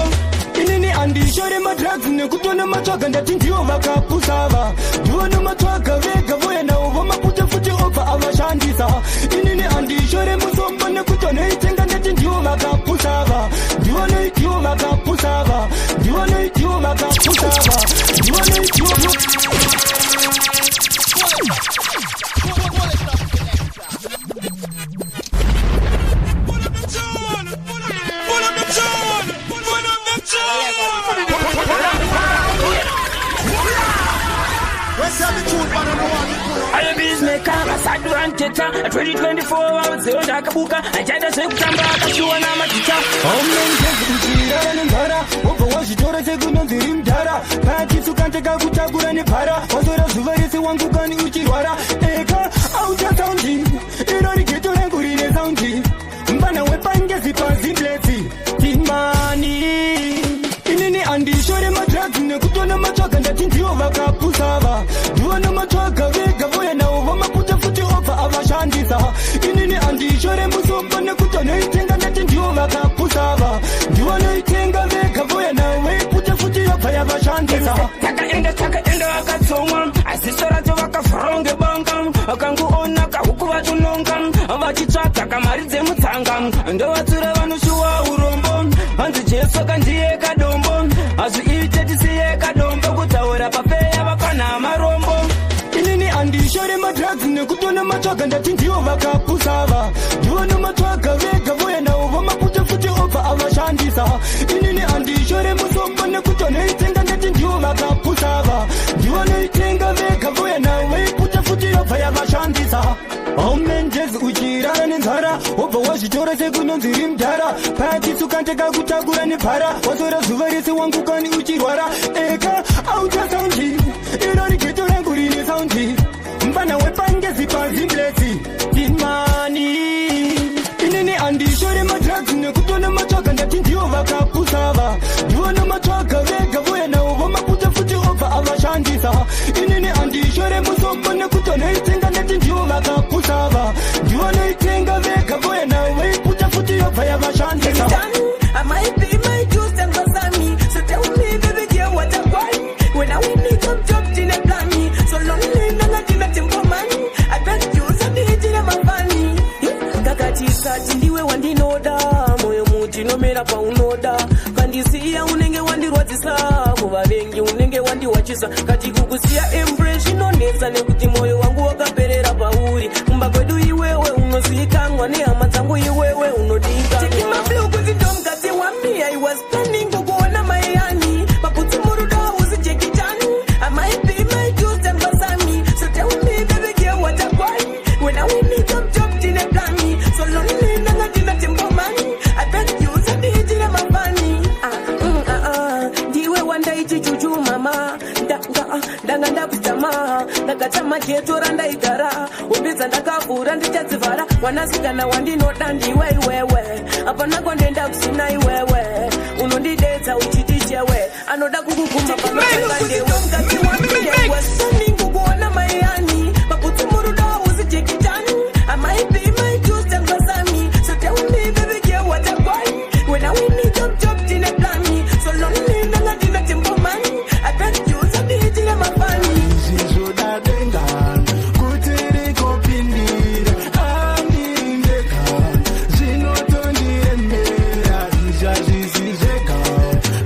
Inini handishore madrugs nekutona matsvaga, ndati ndivo vakapusava, ndivo nematsvaga vega voya navo vomaputa futi obva avashandisa. Inini handishore musombo nekutonoitenga, ndati ndivo vakapusava, ndivo noidivo vakapusava, ndivo noidivo vakapusava, ndivo noidivo. Ayebizineka vasaduranteta 2024 vaudzeo ndakabuka achaita zvekutamba akashuwa namaticha. Uchirara nenzara, wobva wazvitora sekunonzi ri mudhara. Pachitsuka kutakura nepara, wasora zuva rese wangukani uchirwara. Eka auta saundi iro rigeto rangu rine saundi mbana wepangezi pazimblesi timani. Inini handishore madrugs nekutona matsvaga, ndati ndivo vakapusava, ndivo nematsvaga vega voya navo vomaputa futi obva avashandisa. Inini handishore musombo nekutonoitenga, ndati ndivo vakapusava, ndivo noitenga vega voya navo veiputa futi yobva yavashandisa. Takaenda, takaenda, vakatsomwa aziso racho vakavhura ngebanga. Vakangoona kahuku vatononga, vachitsvaga kamari dzemutsanga. Ndovatsura vanoshuwa urombo, hanzi Jesu kandiye kadombo. Hazviite, tisiye kadombo, kutaura pafeya vapana marombo. Inini handishore madrugs nekutona matsvaga, ndati ndivo vakapusava, ndivo nematsvaga vega voya navo vomaputa futi obva avashandisa. Inini handishore musombo nekutonoitenga, ndati ndivo vakapusava, ndivo noitenga vega voya navo veiputa futi yobva yavashandisa. Aumenjezi uchirara nenzara, wobva wazvitora sekunonzi ri mudhara. Pachitsuka ndekakutakura nepara, wasora zuva rese wangukani uchirwara. Eka auta saundi iro rigeto rangu rine saundi mbana wepangezi pazimblesi timani. Inini handishore madrugs nekutona matsvaga, ndati ndivo vakapusava, ndivo nematsvaga vega voya navo vomaputa futi obva avashandisa. Inini handishore musombo nekutonoitenga, ndati ndivo vakapusava, ndivo noitenga vega voya navo veiputa futi yobva yavashandisa. I might be my juice and basami. So tell me, baby girl, what I want. When I win it up, jump in a blammy. So lonely, nanga tina tempo man. I bet you sabi tina mafani. Kakati ndiwe wandinoda, moyo muti nomera paunoda. Kandisiya unenge wandirwadzisa, kuvavengi unenge wandiwachisa. Kati kukusiya embrace inonetsa nekuti moyo wangu wakaperera pauri. Kumba kwedu iwewe unozikanwa nehama dzangu iwewe unodikanwa. Taking my blue kuti ndomukadzi wami. I was planning kukuona mayani. Maputsi murudo hausi Jackie Chan. I might be my juice and basami. So tell me, baby girl, what I want. When I win it up, jump in a blammy. So lonely, nanga tina tempo man. I bet you sabi tina mafani. Ndiwe wandaiti juju mama. Ndanga ndakutama, ndakatama geto randaigara. Umbidza ndakavhura ndichadzivhara. Mwanasikana wandinoda ndiwe iwewe, hapana kwandenda kusina iwewe. Unondidedza uchiti chewe, anoda kukuguma panotanga ndewe. Mukadzi wami kukuona maiyani, maputsi murudo hausi Jackie Chan. I might be my juice and basami. So tell me, baby girl, what I want. When I win it up, jump in a blammy. So lonely, nanga tina tempo man. I bet you sabi tina mafani. Zvizodadenga kuti rikopindira andiri ndega, zvinotondiremera izvazvisi zvega,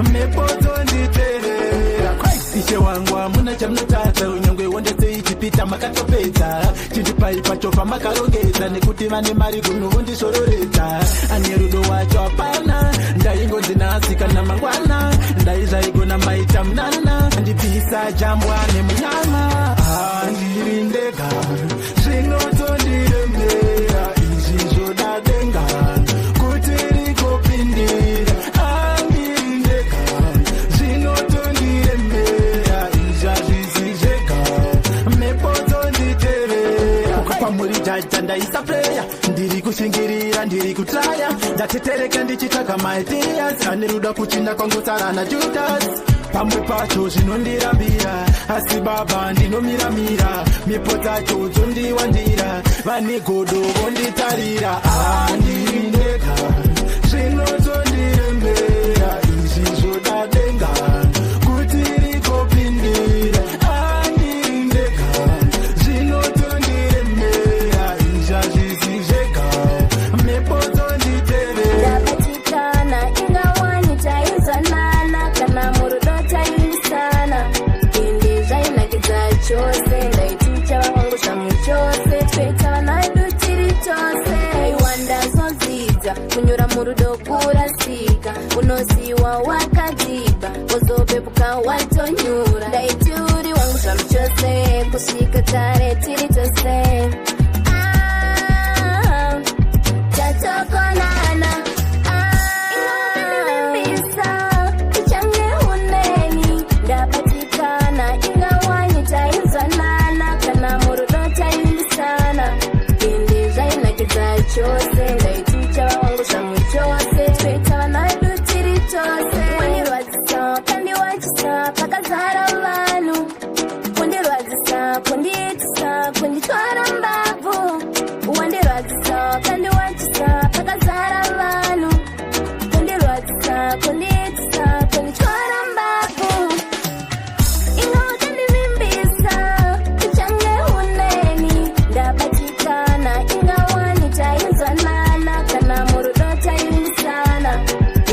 mhepo dzonditerera. Ishe wangu, hamuna chamunotadza, unyangwe wondetse ichipita makatopedza. Chindipai pacho pamakarongedza, nekuti vane mari kuno vondisvororedza. Ane rudo wacho hapana, ndaingonzi nhasi kana mangwana, ndaizvaigona maita munana, ndibvisa jambwa nemunyama. Handiri ndega, zvinotondiremera izvi zvodadenga kuti rikopindira andiri ndega, zvinotondiremera izvi hazvisi zvega, mhepo dzonditerera. Muri jaja ndaisa prayer, ndiri kushingirira, ndiri kutraya, ndatetereka ndichitsvaga maideas ane rudo, kuchinda kwangosara naJudas. Pamwe pacho zvinondirambira, asi baba ndinomiramira. Mhepo dzacho dzondiwandira, vane godo vonditarira. Andiri ndega, zvinotondirembera izvi, zvoda denga kuti rikopindira. Andiri ndega, zvinotondiremera izvi, hazvisi zvega, mhepo dzonditevera. Ndabatikana, ingawani tainzwanana, kana murudo taimbisana, ende zvainakidza chose. Ndaiticha vangu zvamu chose, toita vana vedu tiri tose. Aiwa, ndazodzidza kunyura murudo kurasika, unosiwa wakadzibva, wozopepuka watonyura. Ndaiti uri wangu zvamu chose, kusvika kare tiri tose. Ah, tatokonana. Ingawakandivimbisa uchange uneni. Ndabatikana, ingawani tainzwanana, kana murudo taimbisana, ende zvainakidza chose. Ndaiticha vangu zvamu chose, toita vana vedu tiri tose. Wandirwadzisa, wakandiwachisa pakazara vanhu, kundirwadzisa, kundiitisa, kunditora mbabvu. Wandirwadzisa, wakandiwachisa pakazara vanhu, kundirwadzisa, kundiitisa, kunditora mbabvu. Inga wakandivimbisa uchange uneni. Ndabatikana, ingawani tainzwanana, kana murudo taimbisana,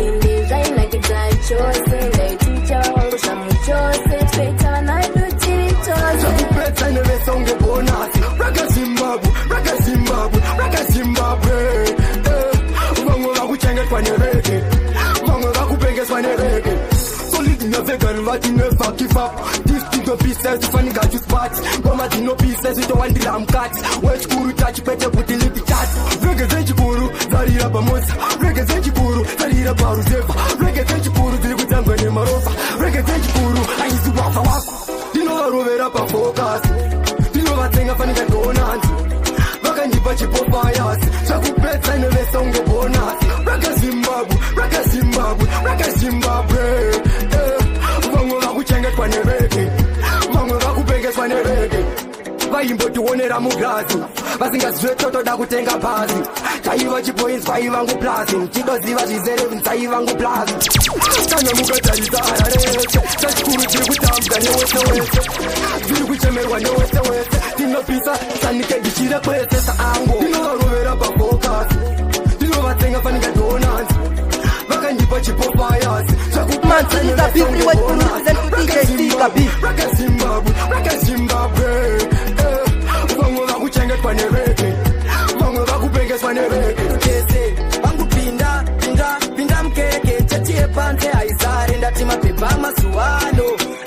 ende zvainakidza chose. Ndaiticha vangu zvamu chose, toita vana vedu tiri tose. Zvakupedza nevese unge bonus. Rega Zimbabwe, rega Zimbabwe, rega Zimbabwe. Eh, vamwe vakuchengetwa nerege, vamwe vakupengeswa nerege. Solid nevegan vati never give up. This thing no pieces fanika chispat ngoma dzinopisa zvitowandira mukati wechikuru chachikwete kuti lipi chat. Rege dzechikuru dzarira pamusa, rege dzechikuru dzarira paruzevha, rege dzechikuru dziri kutambwa nemarofa, rege dzechikuru haisi wafa wako. Ndinovarovera pafocus, ndinovatsenga fanika donanzi, vakandipa chipopayasi. Zvakupedza nevese unge bonus. Rega Zimbabwe, rega Zimbabwe, rega Zimbabwe. Eh, vamwe vakuchengetwa nerege, vamwe vakupengeswa nerege. Vaimbotionera mugirazi vasingazive totoda kutenga bhazi. Chaiva chipoinzwai vangu plazi, chidoziva zvizere nzai vangu plazi. Kana mukatarisa Harare, chachikuru chiri kutambwa newese wese, dziri kuchemerwa newese wese. Tinopisa sanike ndichire kwese saango. Ndinovarovera pafocus, ndinovatsenga fanika donanzi, vakandipa chipopayasi. Man, this is a big reward for represent to DJ Stiga B. Rega Zimbabwe, rega Zimbabwe. Eh, vamwe vakuchengetwa nerege, vamwe vakupengeswa nerege. Tese vangu, pinda, pinda, pinda mukeke, chechi yepanze haizare. Ndati mapepa mazuva ano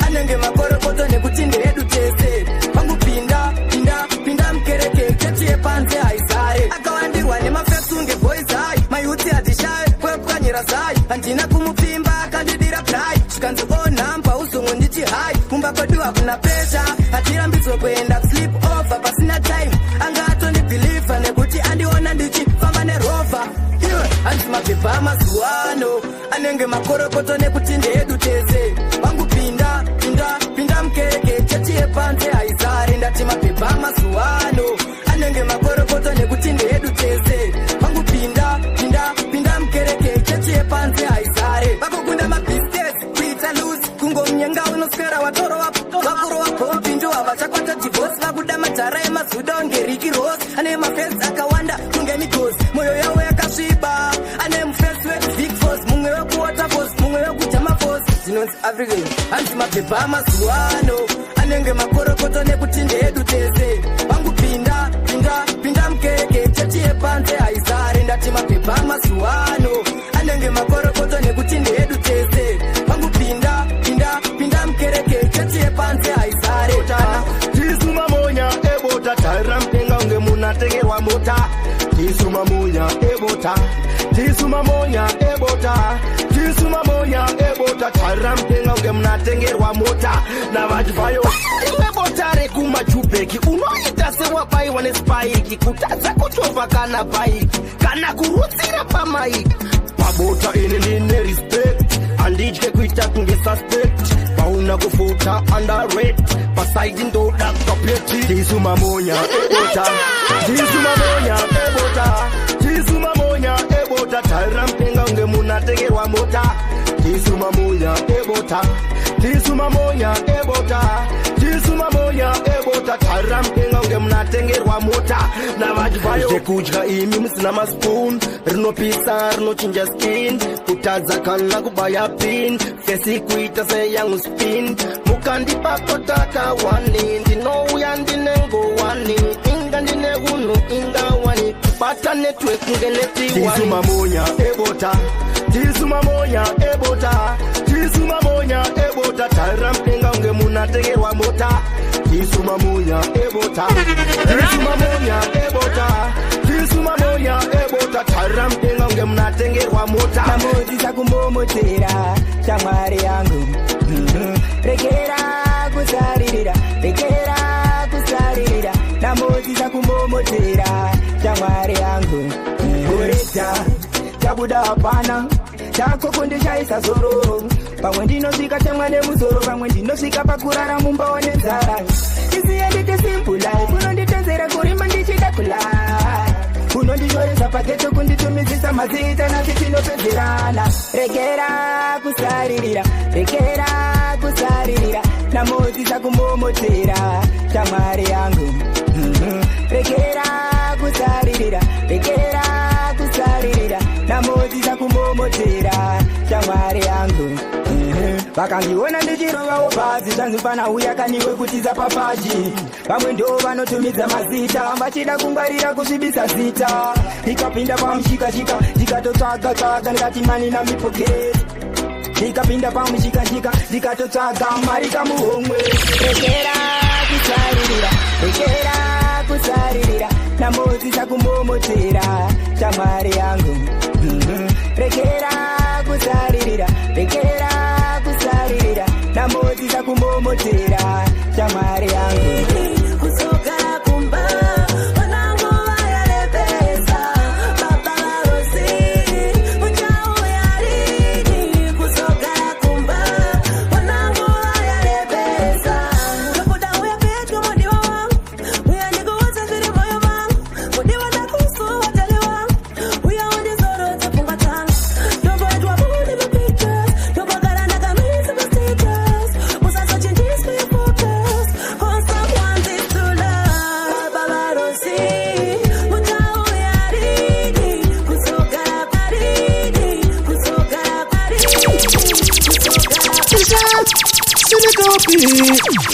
anenge makorokoto nekuti ndeedu tese. Vangu, pinda, pinda, pinda mukereke, chechi yepanze haizare. Akawandirwa nemafesunge boys hai, mayuti hatishaye kwepwanyira zai. Handina kumupfimba, akandidira brai, zvikanzi onhamba uzongo nditi hai. Mumba kwedu hakuna pesha, hatirambidzwe kuenda sleep over pasina time. Anga atondibhilivha nekuti andiona ndichifamba nerovha iwe. Hanzi mapepa mazuva ano anenge makorokoto nekuti ndeedu tese. Vangu, pinda, pinda, pinda mukeke, chechi yepanze haizare. Ndati mapepa mazuva ano anenge makorokoto nekuti ndeedu tese. Vangu, pinda, pinda, pinda mukereke, chechi yepanze haizare. Vakukunda mabhisiketi kuita loose, kungomunyenga unoswera watorova, vakurova pombi, ndo havachakwata divorce. Vakuda madhara emazuda unge Ricky Ross, ane mafesi akawanda kunge migosi, mwoyo yavo yakasviba. Ane mufesi wekuVic Falls, mumwe wekuWaterfalls, mumwe wekuDamafalls, dzinonzi African. Hanzi mapepa mazuva ano anenge makorokoto nekuti ndeedu tese. Vangu, pinda, pinda, pinda mukeke, chechi yepanze haizare. Ndati mapepa mazuva ano anenge makorokoto nekuti ndeedu tese. Vangu, pinda, pinda, pinda mukereke, chechi yepanze haizare. Tisu mamonya ebota, tarira mudenga unge munatengerwa mota. Tisu mamonya ebota, tisu mamonya ebota, tisu mamonya ebota, tarira mudenga unge munatengerwa mota navachibvayo. Rimwe bota rekumaJubek. Pfutseki, unoita sewabaiwa nespaiki, kutadza kuchovha kana bhaiki kana kurutsira pamaiki. Pabota ini ndine respect, handitye kuita kunge suspect. Pauna kufuta underrate, pasaidi ndoda kapeti. Tisu mamonya ebota, tisu mamonya ebota, tisu mamonya ebota. Taira mudenga unge munatengerwa mota. Tisu mamonya ebota, tisu mamonya ebota, tisu mamonya ebota. Taira mudenga unge munatengerwa mota navadyayo. Zvekudya imi musina maspoon, rinopisa rinochinja skin, kutadza kana kubaya pin, fesi kuita seyangu spin. Mukandipa kotaka wani, ndinouya ndine ngowani, inga ndine unhu ingawani, kubata network kunge netiwani. Tisu mamonya ebota, tisu mamonya ebota, tisu mamonya ebota. Taira mudenga unge munatengerwa mota. Tisu mamonya ebota, tisu mamonya ebota, tisu mamonya ebota. Taira mudenga unge munatengerwa mota. Namodzisa kumomotera, shamwari yangu. Rekera kusaririra, rekera kusaririra. Namodzisa kumomotera, shamwari yangu. Goreta chabuda hapana chako kundishaisa zororo. Pamwe ndinosvika temwa nemusoro, pamwe ndinosvika pakurara mumba nenzara. Isiye nditi simple life, unonditenzera kurima ndichida kulai, unondishoresa paketo kunditumidzisa mazita, nasi tinopedzerana. Rekera kusaririra, rekera kusaririra. Namodzisa kumomotera, shamwari yangu. Rekera kusaririra, rekera kusaririra. Namodzisa kumomotera, shamwari yangu. Vakandiona ndichirovawo pasi, zvanzi fana uya kaniwe kutiza papaji. Vamwe ndo vanotumidza mazita vachida kungwarira kusvibisa zita. Ndikapinda pamushikashika, ndikatotsvaga tsvaga, ndikati money in mi pocket. Ndikapinda pamushikashika, ndikatotsvaga mari kamuhomwe. Rekera kusaririra, rekera kusaririra. Namodzisa kumomotera, shamwari yangu. Rekera kusaririra, rekera kusaririra. Namodzisa kumomotera, shamwari yangu. Kuzogara kumba, vanangu vayarebesa. Baba vaRosi, muchauya rini kuzogara kumba? Vanangu vayarebesa. Ndokuda uya pedyo, mudiwa wangu, uya ndikuudze zviri moyo mangu. Mudiwa, ndakusuwa, tele wangu, uya undizorodze pfungwa dzangu. Ndomboitwa budi mapictures, ndombogara ndakamisa pastatus. Usazochinjiswe focus on someone this to love. Baba vaRosi, muchauya rini kuzogara rini kuzogara rini kuzogara? Sinikapi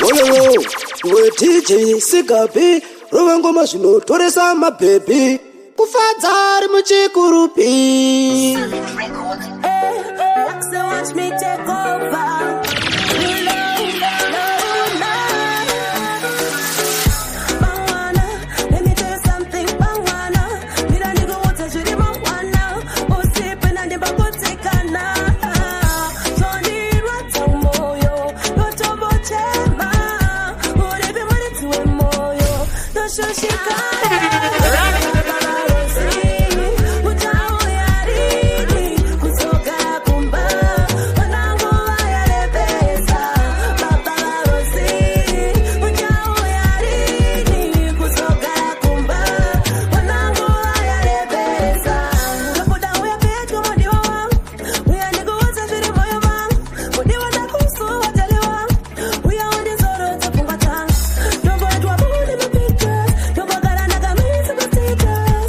oyoyo, iwe DJ Sikapi, rova ngoma zvinotoresa mabhebhi, kufadza ari muchikurupi. So watch me take over. No, no. Bangwana, let me tell you something, Bangwana. Mina ndikuudza zviri mangwana. Usipe nandimbakutikana. Zvondirwadza moyo, ndotombochema. Uripi muridzi wemoyo? Ndoshushikana. Muchauya rini kuzogara kumba? Vanangu vayarebesa. Baba vaRosi, muchauya rini kuzogara kumba? Vanangu vayarebesa. Ndokuda uya pedyo, mudiwa wangu, uya ndikuudze zviri moyo mangu. Mudiwa, ndakusuwa, tele wangu, uya undizorodze pfungwa dzangu. Ndomboitwa budi mapictures, ndombogara ndakamisa pastatus.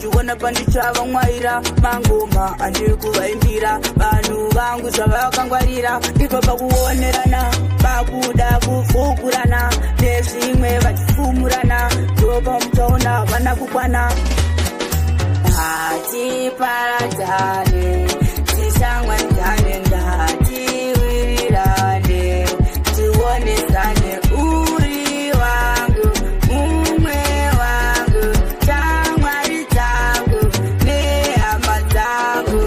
Vachiona pandichavamwaira mangoma andiri kuvaimbira. Vanhu vangu zvavakangwarira, ndipo pakuonerana, pakuda kupfukurana nezvimwe vachifumurana, ndopamuchaona vana kukwana. Hatiparadzane, tishamwaridzane, ngatiwirirane, tionesane. Uri wangu, mumwe wangu, shamwari dzangu nehama dzangu.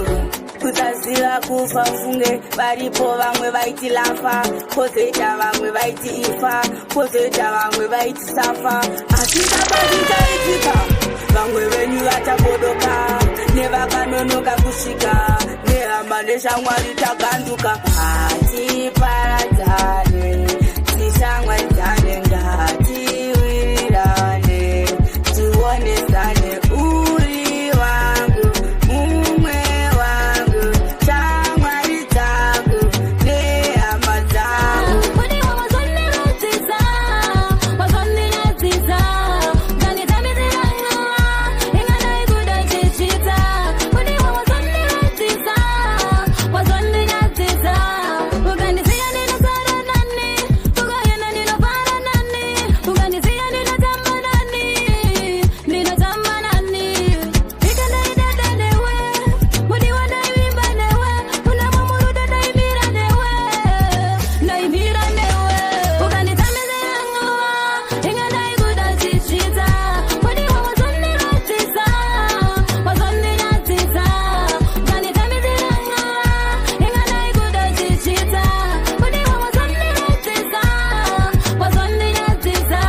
Kusaziva kufa funge varipo vamwe vaiti lafa, kwozoita vamwe vaiti ifa, kwozoita vamwe vaiti safa, asi chapazvichaitika vamwe venyu vachabodoka nevakanonoka kusvika nehama neshamwari taganduka. Hatiparadzane, tishamwaridzane, ngatiwirirane, tionesane. Uri wangu, mumwe wangu, shamwari dzangu nehama dzangu. Mudiwa wazondiratidza, wazondiratidza, ukanditambisira nguva, ingadai kuda chichita. Mudiwa wazondiratidza, wazondiratidza, ukandisiya ndinosara nani, ukaenda ndinofara nani, ukandisiya ndinotamba nani, ndinotamba nani. Ikandaidada newe, mudiwa ndaivimba newe, unamo murudo ndaimira newe, ndaimira newe. Ukanditambisira nguva, ingadai kuda chichita. Mudiwa wazondiratidza, wazondiratidza, ukanditambisira nguva, ingadai kuda chichita. Mudiwa wazondiratidza, wazondiratidza.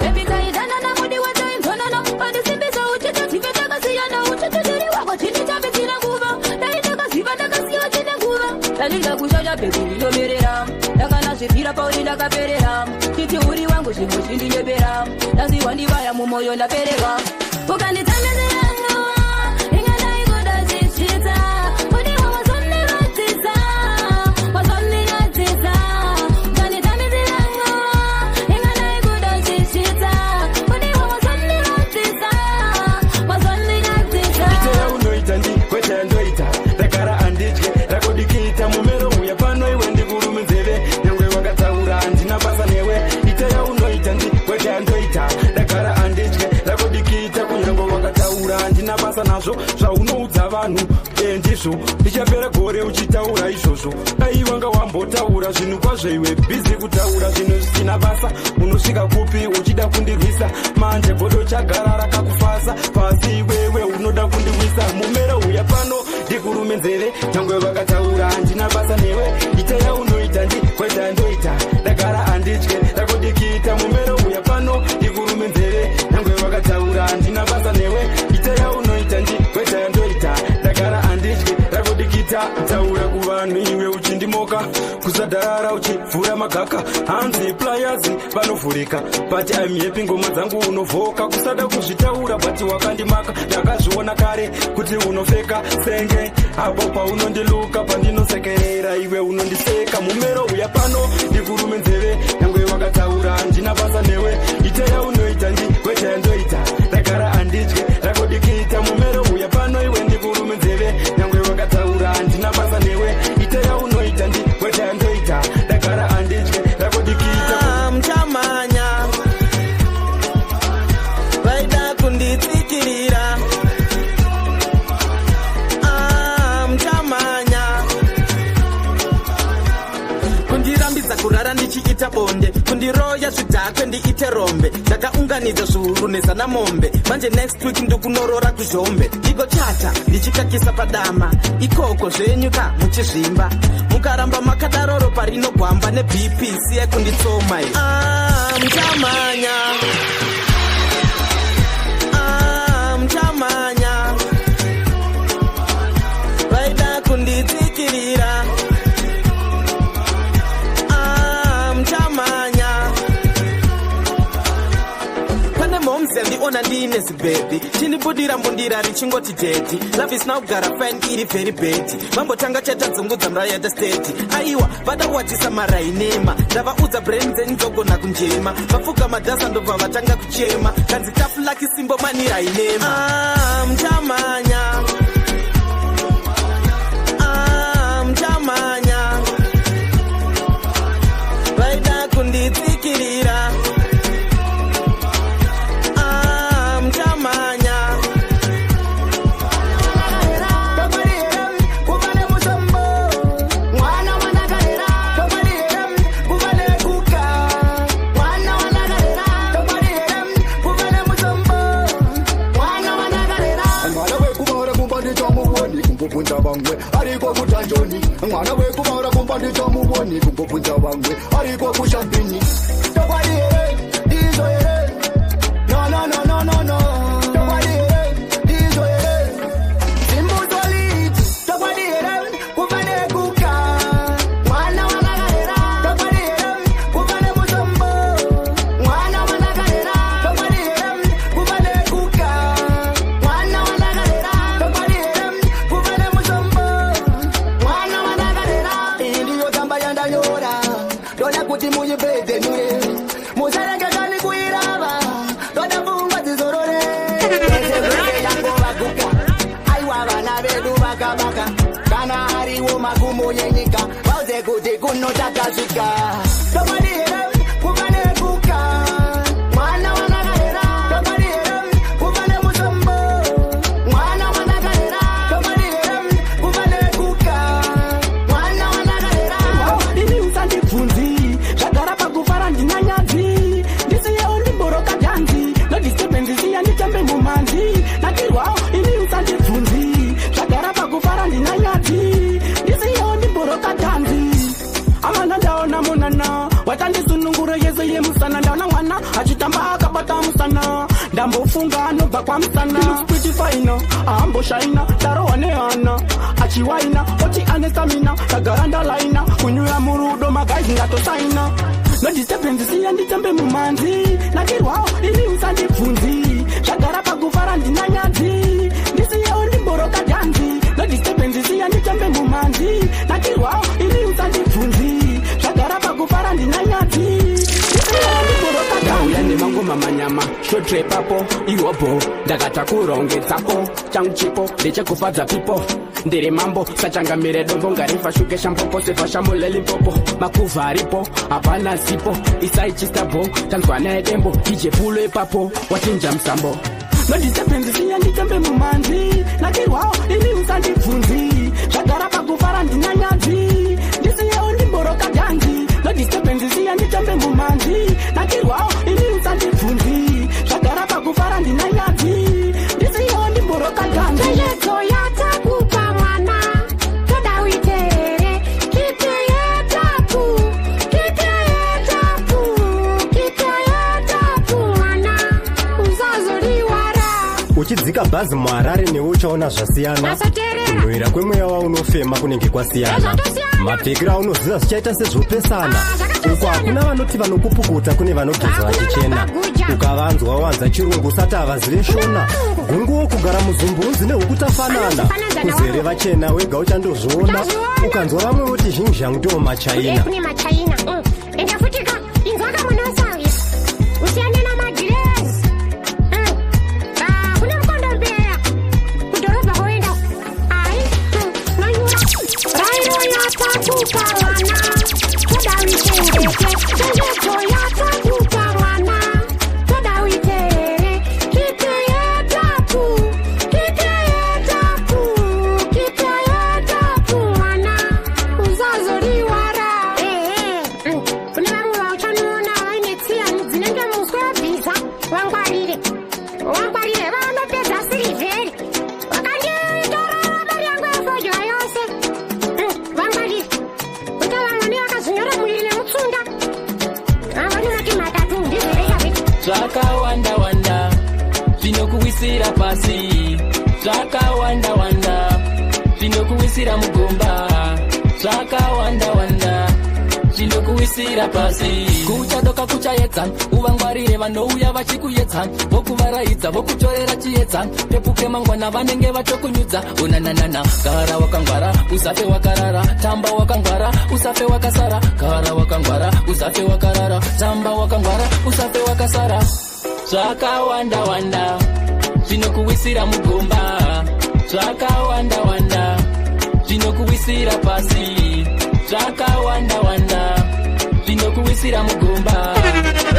Baby taidanana, mudiwa tainzwanana, pandisimbisa uchitotive takasiyana, uchitotiri wako chinditambisira nguva, dai ndakaziva ndakasiya chine nguva. Ndandida kushaya baby ndinomerera, ndakanazvipira pauri ndakaperera, titi uri wangu zvimwe zvindinyebera, ndaziwa ndivaya mumwoyo ndapererwa. Ukanditambisira nguva, ingadai kuda chichita. Mudiwa wazondiratidza, wazondiratidza, ukanditambisira nguva, ingadai kuda chichita. Mudiwa wazondiratidza, wazondiratidza. Ite yaunoita ndi kwete yandoita, ndagara handidye rakodikita mumero uya pano iwe ndikurume nzeve, nyangwe wakataura handina basa newe. Ite yaunoita ndi kwete yandoita, ndagara handidye rakodikita, kunyangwe wakataura handina basa nazvo. Zvaunoudza vanhu e ndizvo, ndichapera gore uchitaura izvozvo. Dai wanga wambotaura zvinhu kwazvo, iwe busy kutaura zvinhu zvisina basa. Unosvika kupi uchida kundirwisa? Manje godo chagara rakakufasa pasi, iwewe unoda kundiwisa. Mumero uya pano ndikurume nzeve, nyangwe vakataura handina basa newe. Ita yaunoita ndi kwete yandoita, ndagara handidye rakodikita. Mumero uya pano ndikurume nzeve, nyangwe vakataura handina basa newe. Ita yaunoita ndi kwete yandoita, ndagara handidye rakodikita. Taura kuvanhu iwe uchindimoka, kusadharara uchivhura magaka, hanzi players vanovhurika, but I'm happy ngoma dzangu unovhoka. Kusada kuzvitaura but wakandimaka, ndakazviona kare kuti unofeka senge apo paunondiluka, pandinosekerera iwe unondiseka. Mumero uya pano ndikurume nzeve, nyangwe wakataura handina basa newe. Ite yaunoita ndi kwete yandoita, ndagara handidye rakodikita. Mumero uya pano iwe ndikurume nzeve, nyangwe wakataura handina basa newe. Ite yaunoita ndi kwete yandoita, ndagara handidye rakodikita. Muchamanya vaida kunditsikirira. Ah, muchamanya kundirambidza kurara ndichiita bonde, kundiroya zvidhakwe ndiite rombe. Ndakaunganidza zviuru nezana mombe, manje next week ndikunorora kuzhombe, ndigochata ndichikakisa padama ikoko zvenyu ka muchizvimba. Mukaramba makadaroro parinogwamba neBP siyai kunditsoma. Ah, muchamanya. Ah, muchamanya vaida kunditsikirira. Ah, muchamanya. Pane momzi yandiona. Ndamuona ndiine zibhebhi, chindibudira mbundira richingoti daddy. Love is now kugara fine, iri very bad. Vambotanga chatadzungudza murayata steady. Aiwa, vada kuwachisa marainema. Ndavaudza brain dzenyu dzogona kunjema. Vafuka madhasa ndobva vatanga kuchema. Kanzi tafulaki simbo manirainema. Ah, muchamanya. Ah, muchamanya. Vaida kunditsikirira. Ah, muchamanya. Kuva nemusombo mwana wanakarera, chokwadi here? Kuva nekuka mwana wanakarera, chokwadi here? Kuva nemusombo mwana wanakarera. Mwana wekuvaura kumba ndichamuoni, kumbobvunza vamwe ariko kutanjoni. Mwana wekuvaura kumba ndichamuoni, kumbobvunza vamwe ariko kushambini. Chokwadi here? Ndizvo here? No, no, no, no, no, no. Chokwadi here? Ndizvo here? Simbuzoliti. Chokwadi here? Kuva nekuka mwana wanakarera, chokwadi here? Kuva nemusombo mwana wanakarera, chokwadi here? Kuva nekuka mwana wanakarera, chokwadi here? Kuva nemusombo mwana wanakarera. Iyi ndiyo tsamba yandanyora, ndoda kuti muipedzenure, musarengekani kuirava, ndoda pfungwa dzizorore. Kwese kwese yangovaguka, aiwa vana vedu vakabaka. Kana ariwo magumo yenyika, vauze kuti kuno takasvika. Chokwadi here? Kuva nekuka mwana wanakarera, chokwadi here? Kuva nemusombo mwana wanakarera, chokwadi here? Kuva nekuka mwana wanakarera. Ini usandibvunzi, zvagara pakufara ndinanyadzi. Ndisiyewo ndimboroka dhanzi, no disturbance, siya nditambe mumhanzi. Nakirwawo, ini usandibvunzi, zvagara pakufara ndinanyadzi. Ndisiyewo ndimboroka dhanzi. Amana, ndaona munana watandisunungure yese yemusana. Ndaona mwana achitamba akabata musana, ndambofunga anobva kwamusana. Pretty fine, ahamboshaina, ndarohwa nehana achiwaina, oti ane stamina. Ndagara ndalaina kunyura murudo, magaisi ndatosaina. No disturbance, siya nditambe mumhanzi. Nakirwawo, ini usandibvunzi, zvagara pakufara ndinanyadzi. Ndisiyewo ndimboroka dhanzi, no disturbance, siya nditambe mumhanzi. Nakirwawo, ini usandibvunzi, zvagara pakufara ndinanyadzi. Ndisiyewo ndimboroka dhanzi. Ndauya nemangoma manyama shotre papo ihobo, ndakatakurongedzapo. Changu chipo ndechekufadza pipo, ndiri mambo sachangamire dombo ngarifashuke shampopo sefashamule Limpopo. Makuvha aripo, hapana sipo, isai chistabo tanzwa naye dembo. DJ pulo ipapo wachinja musambo. No disturbance, siya nditambe mumhanzi. Nakirwawo, ini usandibvunzi, zvagara pakufara ndinanyadzi. Ndisiyewo ndimboroka dhanzi, no disturbance, siya nditambe mumhanzi. Nakirwawo, ini usandibvunzi, zvagara pakufara ndinanyadzi. Ndisiyewo ndimboroka dhanzi. Chenjedzo yatakupa mwana, toda uitere. Keep it up, keep it up, keep it up mwana, usazoriwara. Uchidzika bhazi muHarare newe uchaona zvasiyana. Nasoteerera. Kunhuhwira kwemweya waunofema kunenge kwasiyana. Zvazvatosiyana. Mapfekero aunoziva zvichaita sezvopesana. Uko hakuna vanoti vanokupukuta, kune vanogeza vachichena. Ukavanzwa wanza chirungu usati havazive Shona. Gunguwo kugara muzumbunzi nehukutafanana. Kuzere vachena, wega uchandozviona. Ukanzwa vamwe voti zhinzhangu ndiwo machaina. Kune machaina. Ende futika inzwaka mwana wesawi, usiyane namadhirezi. Ah, kune mukondombera kudhorobha koenda ai nonyura. Rairo yatakupa mwana, toda uitengete. Chenjedzo yatakupa mwana, toda uiteere. Keep it up, keep it up, keep it up mwana, usazoriwara. Kune vamwe vauchanoona vaine tsiya dzinenge muswe webhiza. Wangwarire, wangwarire, vanopedza sirivheri. Vakanditorera mari yangu yefodya yose. Vangwarire kuita vamwe vakazvinyora muviri nemutsunda, vanomati matatu ndizvereka. Zvakawanda wanda zvinokuwisira pasi, zvakawanda wanda zvinokuwisira mugomba, zvakawanda wanda. Zvinokuwisira pasi. Kuchadoka kuchaedza, uvangwarire vanouya vachikuyedza, vokuvaraidza, vokutorera chiedza. Pepuke mangwana vanenge vatokunyudza. Unananana, gara wakangwara, usafe wakarara, tamba wakangwara, usafe wakasara, gara wakangwara, usafe wakarara, tamba wakangwara, usafe wakasara. Zvakawanda wanda zvinokuwisira mugomba, zvakawanda wanda zvinokuwisira pasi, zvakawanda wanda zvinokuwisira mugomba,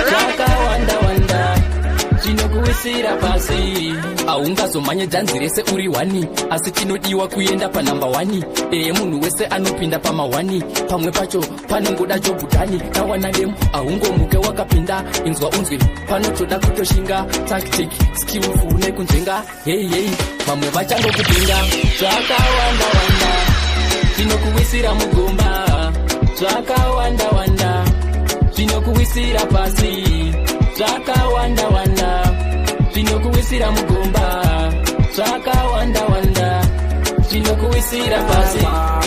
zvakawanda wanda zvinokuwisira pasi. Haungazomhanye dhanzi rese uri 1, asi chinodiwa kuenda panhamba 1. Eye, munhu wese anopinda pama1, pamwe pacho panongoda job done. Tawana demu, haungomuke wakapinda. Inzwa unzwe, panotoda kutoshinga, tactic, skillful nekunzvenga. Hei hei, vamwe vachangokupinga. Zvakawanda wanda zvinokuwisira mugomba, zvakawanda wanda zvinokuwisira pasi, zvakawanda wanda zvinokuwisira mugomba, zvakawanda wanda zvinokuwisira pasi.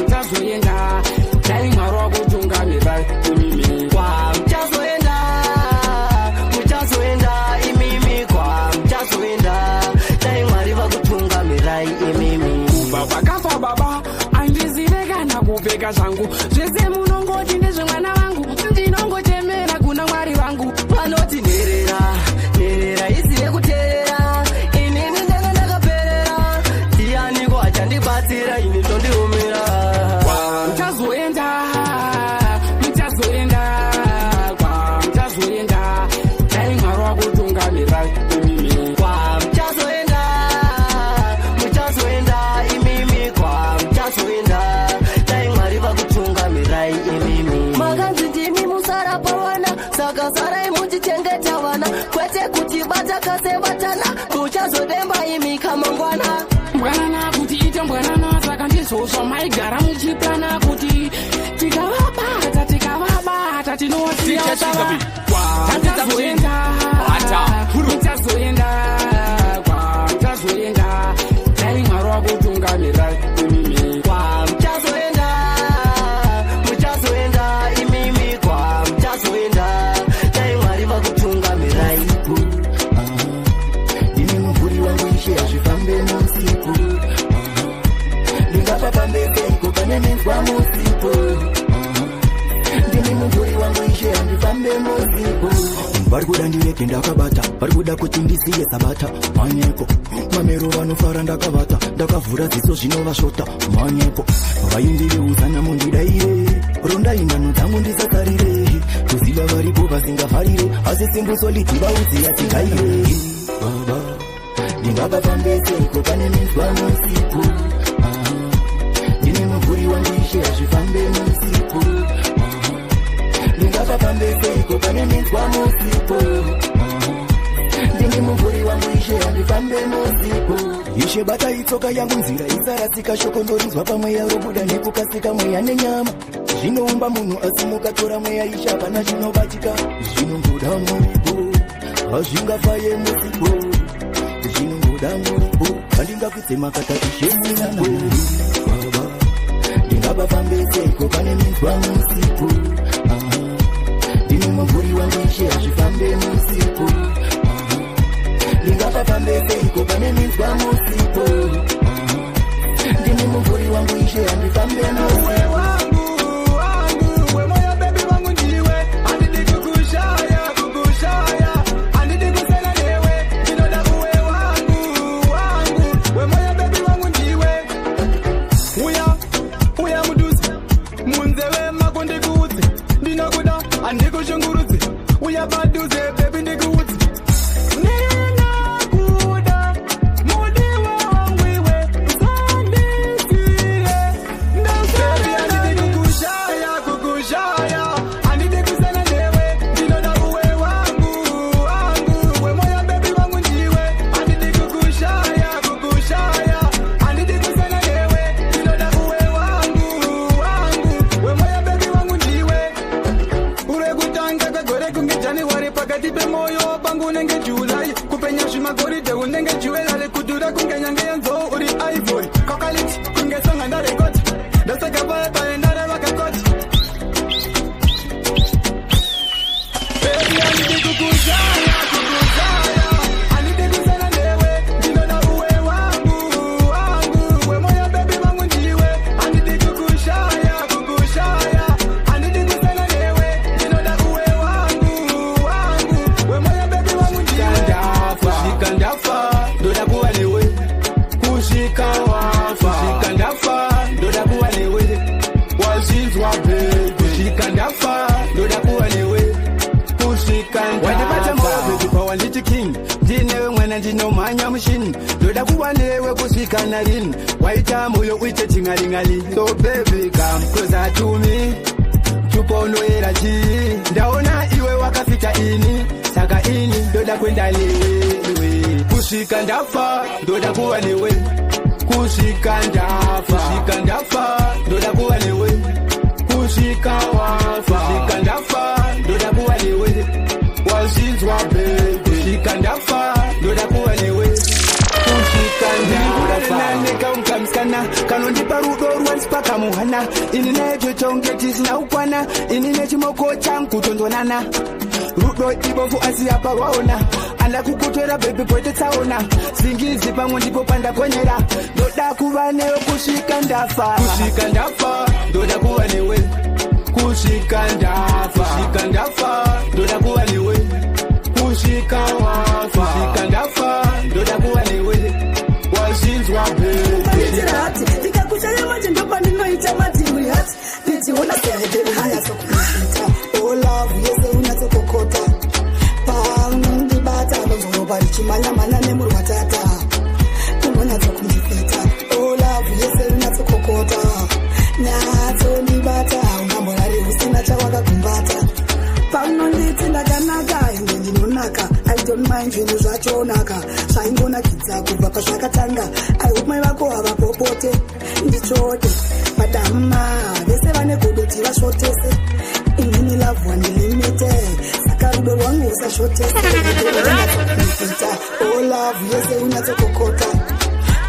Muchazoenda, dai Mwari wakutungamira imimi. Kwamuchazoenda, muchazoenda imimi, kwamuchazoenda, dai Mwari vakutungamirai imimi. Kubva pakafa baba handizive kana kupfeka zvangu, zvese munongoti ndezvemwana vangu, ndinongochemera kuna Mwari vangu. Vanoti nherera, nherera izive kuteerera, inini ndanga ndakaperera, ndianiko achandibatsira? Ini zvondiomera. Muchazoenda, muchazoenda, kwamuchazoenda, dai Mwari wakutungamira imimi. Kwamuchazoenda, muchazoenda imimi, kwamuchazoenda, dai Mwari vakutungamirai imimi. Makanzi ndimi musarapa vana, saka sarai muchichengeta vana, kwete kutibata kasevatana. Muchazodemba imi kamangwana. Mbwanana kuti ite mbwanana, saka ndizvozvo maigara muchiplana kuti tikavabata, tikavabata tinowasiya. Muchazoenda, muchazoenda, kwamuchazoenda, dai Mwari wakutungamira imimi. Kwamuchazoenda, muchazoenda imimi, kwamuchazoenda, dai Mwari vakutungamirai. Ndini mumvuri wangu Ishe, hazvifambe musipo. Ndingapapambeseiko pane minzwa musipo? Ndini mumvuri wangu Ishe, handifambe musipo. Vari kuda ndirege ndakabata, vari kuda kuti ndisiye sabata. Manyepo mamero, vanofara ndakavata, ndakavhura ziso zvinovasvota. Manyepo vaindiriuzana, mundidaire, rondai ngano dzangu ndisasarire. Kuziva varipo vasingavharire, asi simbusoliti vaudzi yatigaire. Baba, ndingapafambeseiko pane minzwa musipo? Ndini mumvuri wangu Ishe, hazvifambe musipo. Ndingapafambeseiko pane minzwa musipo? Ndini mumvuri wangu Ishe, handifambe musipo. Ishe, batai tsoka yangu, nzira isarasika. Shoko ndorinzwa pamweya, robuda nekukasika. Mweya nenyama zvinoumba munhu, asi mukatora mweya Ishe, hapana chinobatika. Zvinongoda muripo, hazvingafaye musipo. Zvinongoda muripo, handingakwidze makata Ishe musipo. Baba, ndingapafambeseiko pane minzwa musipo? Ndini mumvuri wangu Ishe, hazvifambe musipo. Ndingapafambeseiko pane minzwa musipo? Ndini mumvuri wangu Ishe, handifambe musipo. Wangu wemoyo, baby vangu ndiwe, handidi kukushaya, kukushaya, handidi kusena newe, ndinoda uwe wangu, wangu wemoyo, baby vangu ndiwe. Uya, uya mudhuze, munzeve mako ndikuudze, ndinokuda, handikushungurudze. Uya padhuze baby, ndikuudze, ndinokuda, mudiwa wangu iwe, usandisiye. Baby, handidi kukushaya, kukushaya, handidi kusena newe, ndinoda uwe wangu, wangu wemoyo, baby vangu ndiwe, handidi kukushaya, kukushaya, handidi kusena newe, ndinoda uwe wangu, wangu wemoyo, baby vangu ndiwe. Uri kutanga kwegore kunge January, pakati pemoyo pangu unenge July, kupenya zvimagoridhe unenge jewellery, kudhura kunge nyange yenzou, uri ivory kokaliti, kunge songa ndarekoti, ndoseka paye paye ndareva kakoti. Kukushaya, kukushaya, handidi kusana newe, ndinoda uwe wangu, wangu, wemoyo baby wangu ndiwe. Handidi kukushaya, kukushaya, handidi kusana newe, ndinoda uwe wangu, wangu, wemoyo baby wangu ndiwe. Kusvika ndafa, ndoda kuva newe. Kusvika wafa, kusvika ndafa, ndoda kuva newe. Wazvinzwa baby, kusvika ndafa, ndoda kuva newe. Kusvika ndafa. Wandibata moyo baby pawanditi king, ndinewe mwana ndinomhanya mushini, ndoda kuva newe kusvika narini, waita moyo uite tingalingali. So baby come closer to me, tuponoera chii, ndaona iwe wakafita ini, saka ini ndoda kuenda newe iwe. Kusvika ndafa, ndoda kuva newe. Kusvika ndafa, kusvika ndafa, ndoda kuva newe. Kusvika wafa, kusvika ndafa, ndoda kuva newe. Wazvinzwa baby, kusvika ndafa, ndoda kuva newe. Kusvika ndafa. Nekamukamusikana kanondipa rudo rwanisipaka muhana, ini naye tonge tisina kukwana, ini nechimoko changu kutonzwanana. Rudo ibofu asi apa rwaona, anda kukutora baby kwete tsaona, singizi pamwe ndipo pandakonyera, ndoda kuva newe kusvika ndafa. Kusvika ndafa, ndoda kuva newe. Kusvika ndafa, kusvika ndafa, ndoda kuva newe. Kusvika wafa, kusvika ndafa, ndoda kuva newe. Wazvinzwa baby. Panditira hati ndikakushaya manje ndopandinoita madhiri hati ndichiona seheteri hanyatsokuzvita o love yese unyatsokokota paunondibata ndonzoropa richimhanya-mhanya nemurwatata unonyatsokundifita o love yese unyatsokokota nyatsondibata ungamborari usina chawakagumbata paunonditi ndakanaka ende ndinonaka. I don't mind zvinhu zvachonaka zvaingonakidza kubva pazvakatanga. I hope mai vako havapopote nditsvote madama vese vane godo tivasvotese inini love wandilimite saka rudo rwangu usashotese. O love yese unyatsokokota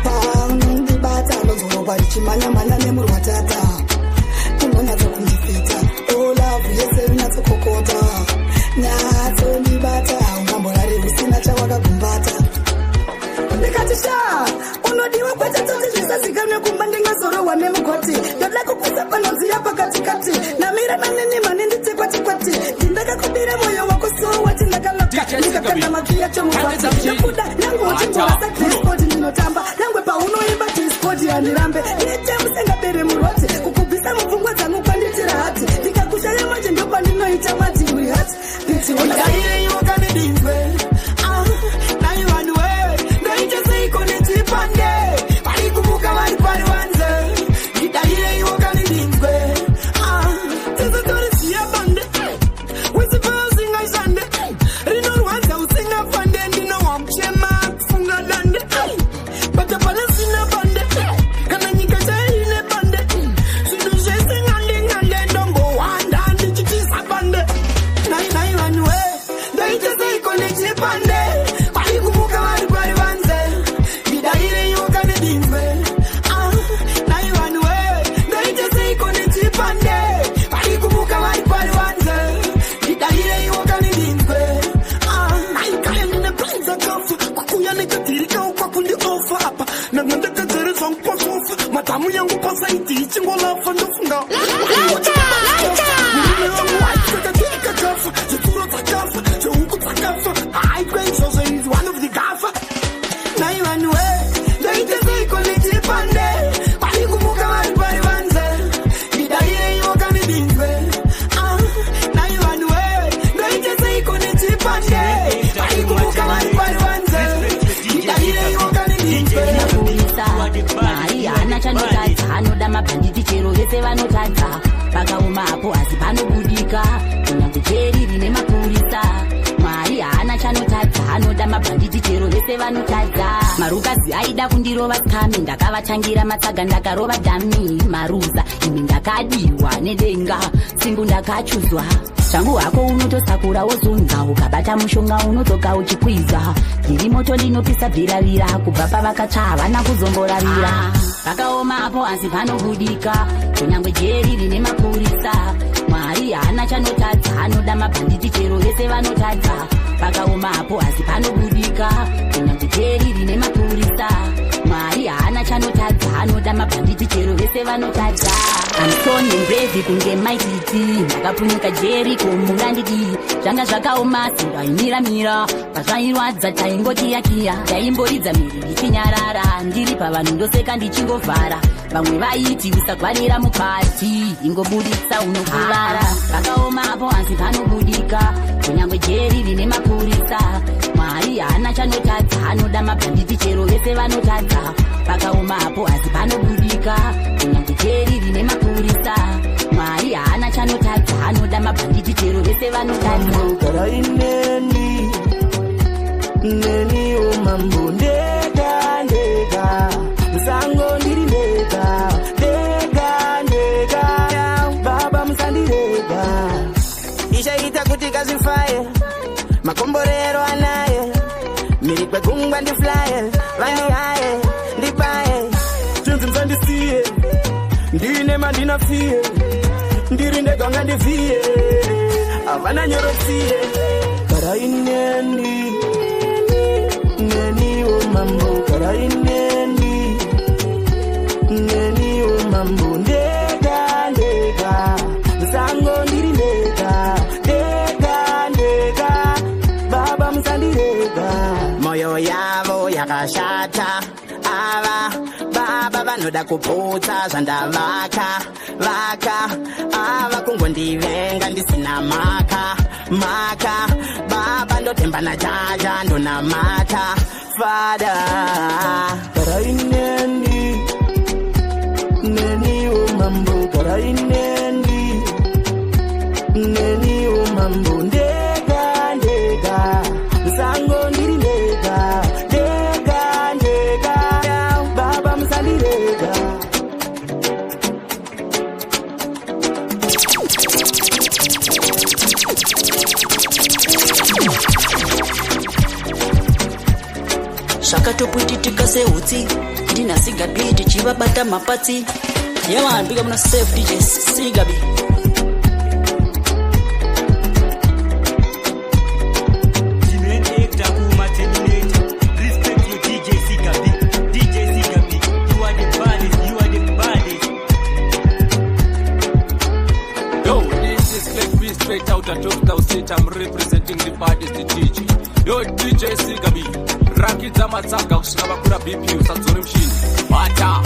paunondibata ndonzoropa richimhanya-mhanya nemurwatata unonyatsokundifita o love yese unyatsokokota nyatsondibata ungamborari usina chawakagumbata. Ndikati sha unodiwa kwete tsotsi zvisazikanwe kumba ndingazorohwa nemugoti ndoda kukusa panonziya pakatikati namira manini mani nditikwatikwati ndindakakubira moyo wako so wati ndakaloka ndikakanda makiya chomubati ndokuda nyange uchingorasa diskoti ndinotamba nyangwe paunoimba diskoti handirambe ndiite musengabere muroti kukubvisa mupfungwa dzangu kwanditira hati ndikakushaya manje ndopandinoita madhiri hati ndichiona. Ndaireiwokanidinzwe nai vanhu we ndoite seiko nechipande vari kumuka vari pari vanze ndidaireiwo kanidinzwe tese bande wesipa usingaishande rinorwadza usingafande ndinohwa kuchema kufunga dande bata panesina bande kana nyika chaine bande zvinhu zvese ngande ngande ndombohwanda ndichitisa bande nai nai vanhu we ndoite seiko nechipande vari kumuka vari pari vanze ndidaireiwo kanidinzwe nai vanhu we ndoite seiko nechipande vari kumuka vari pari vanze ndidaireiwo kanidinzwe aikale ndine plan dzakafa kukuya nekadhirikawo kwakundiofa apa nanga ndakagere zvangu pasofa madhamu yangu pasaiti ichingolafa ndofunga murume wangu aitakadhirika kafa zvitsuro dzakafa zvehuku dzakafa haikwe izvozvo is one of the gafa nai vanhu we ndoite seiko nechipande vari kumuka vari pari vanze ndidaireiwo kanidinzwe nai vanhu we ndoite seiko nechipande vari kumuka vari pari vanze ndidaireiwo kanidinzwe. Mapurisa Mwari haana chanotadza, anoda mabhanditi chero vese vanotadza. Pakaoma apo asi panobudika kunyange jeri rine mapurisa. Mwari haana chanotadza, anoda mabhanditi chero vese vanotadza. Marukazi aida kundirova skami, ndakavatangira matsaga ndakarova dhami. Maruza imi ndakadiwa nedenga, simbu ndakachuzwa zvangu hako unotosakura wozunza, ukabata mushonga unodzoka uchikwiza. Ndiri moto ndinopisa bviravira, kubva pavakatsva havana kuzomboravira. Pakaoma apo asi panobudika kunyangwe jeri rine mapurisa. Mwari Mwari haana chanotadza, anoda mabhanditi chero vese vanotadza. Pakaoma hapo asi panobudika, kunyange jeri rine mapurisa. Mwari haana chanotadza, anoda mabhanditi chero vese vanotadza. Amsoni mbrevhi kunge maititi, ndakapunyuka jeri kumungandidi. Zvanga zvakaoma sindaimiramira, pazvairwadza taingokiyakiya. Ndaimboridza miri ndichinyarara, ndiri pavanhu ndoseka ndichingovhara. Vamwe vaiti usagwarira mukati, ingobuditsa unokuvara. Pakaoma apo asi panobudika, kunyange jeri rine mapurisa. Mwari haana chanotadza, anoda mabhanditi chero vese vanotadza. Pakaoma apo asi panobudika, kunyange jeri rine mapurisa. Mwari haana chanotadza, anoda mabhanditi chero vese vanotadza. Garai neni, neni o mambo, ndega ndega, musango ndiri ndega, ndega ndega, baba musandirega. Ichaita kuti kazvifaye, makomborero anaye, mhiri kwegungwa ndiflaye, vandihaye ndipaye. Chinzi musandisiye, ndine mandinafiye, ndiri ndega ngandivhiye, havana nyorotsiye. Garai neni, neni o mambo, garai neni, neni o mambo, ndega ndega, musango ndiri ndega, ndega ndega, baba musandirega. Moyo yavo yakashata, ava baba vanoda kuputsa zvandavaka vaka, ava kungondivenga ndisina maka maka, baba ndotemba najaja ndonamata fada. Garai neni, neni o mambo, garai neni, neni o mambo, ndega ndega, musango ndiri ndega, ndega ndega, baba musandirega. Zvakatopwititika seutsi, ndina Sigabi tichivabata mapatsi. Yeah man, big up on yourself, DJ Sigabi. Terminator, Kuma Terminator. Respect your DJ Sigabi. DJ Sigabi, you are the baddest, you are the baddest. Yo, this is Click B straight out of Total State. I'm representing the baddest DJ. Yo, DJ Sigabi. Rakidza matsaga kusvika vakura BP usadzore mushini. Bata.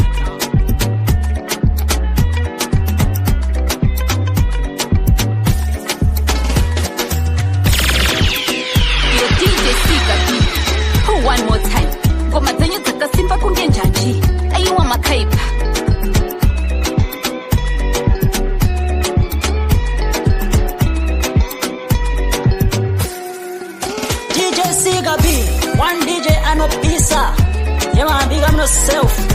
Yo DJ Sigabi, one more time. Ngoma dzenyu dzakasimba kunge njanji, aiwa makaipa. DJ Sigabi, one DJ anopisa. Yeah man, big up on yourself.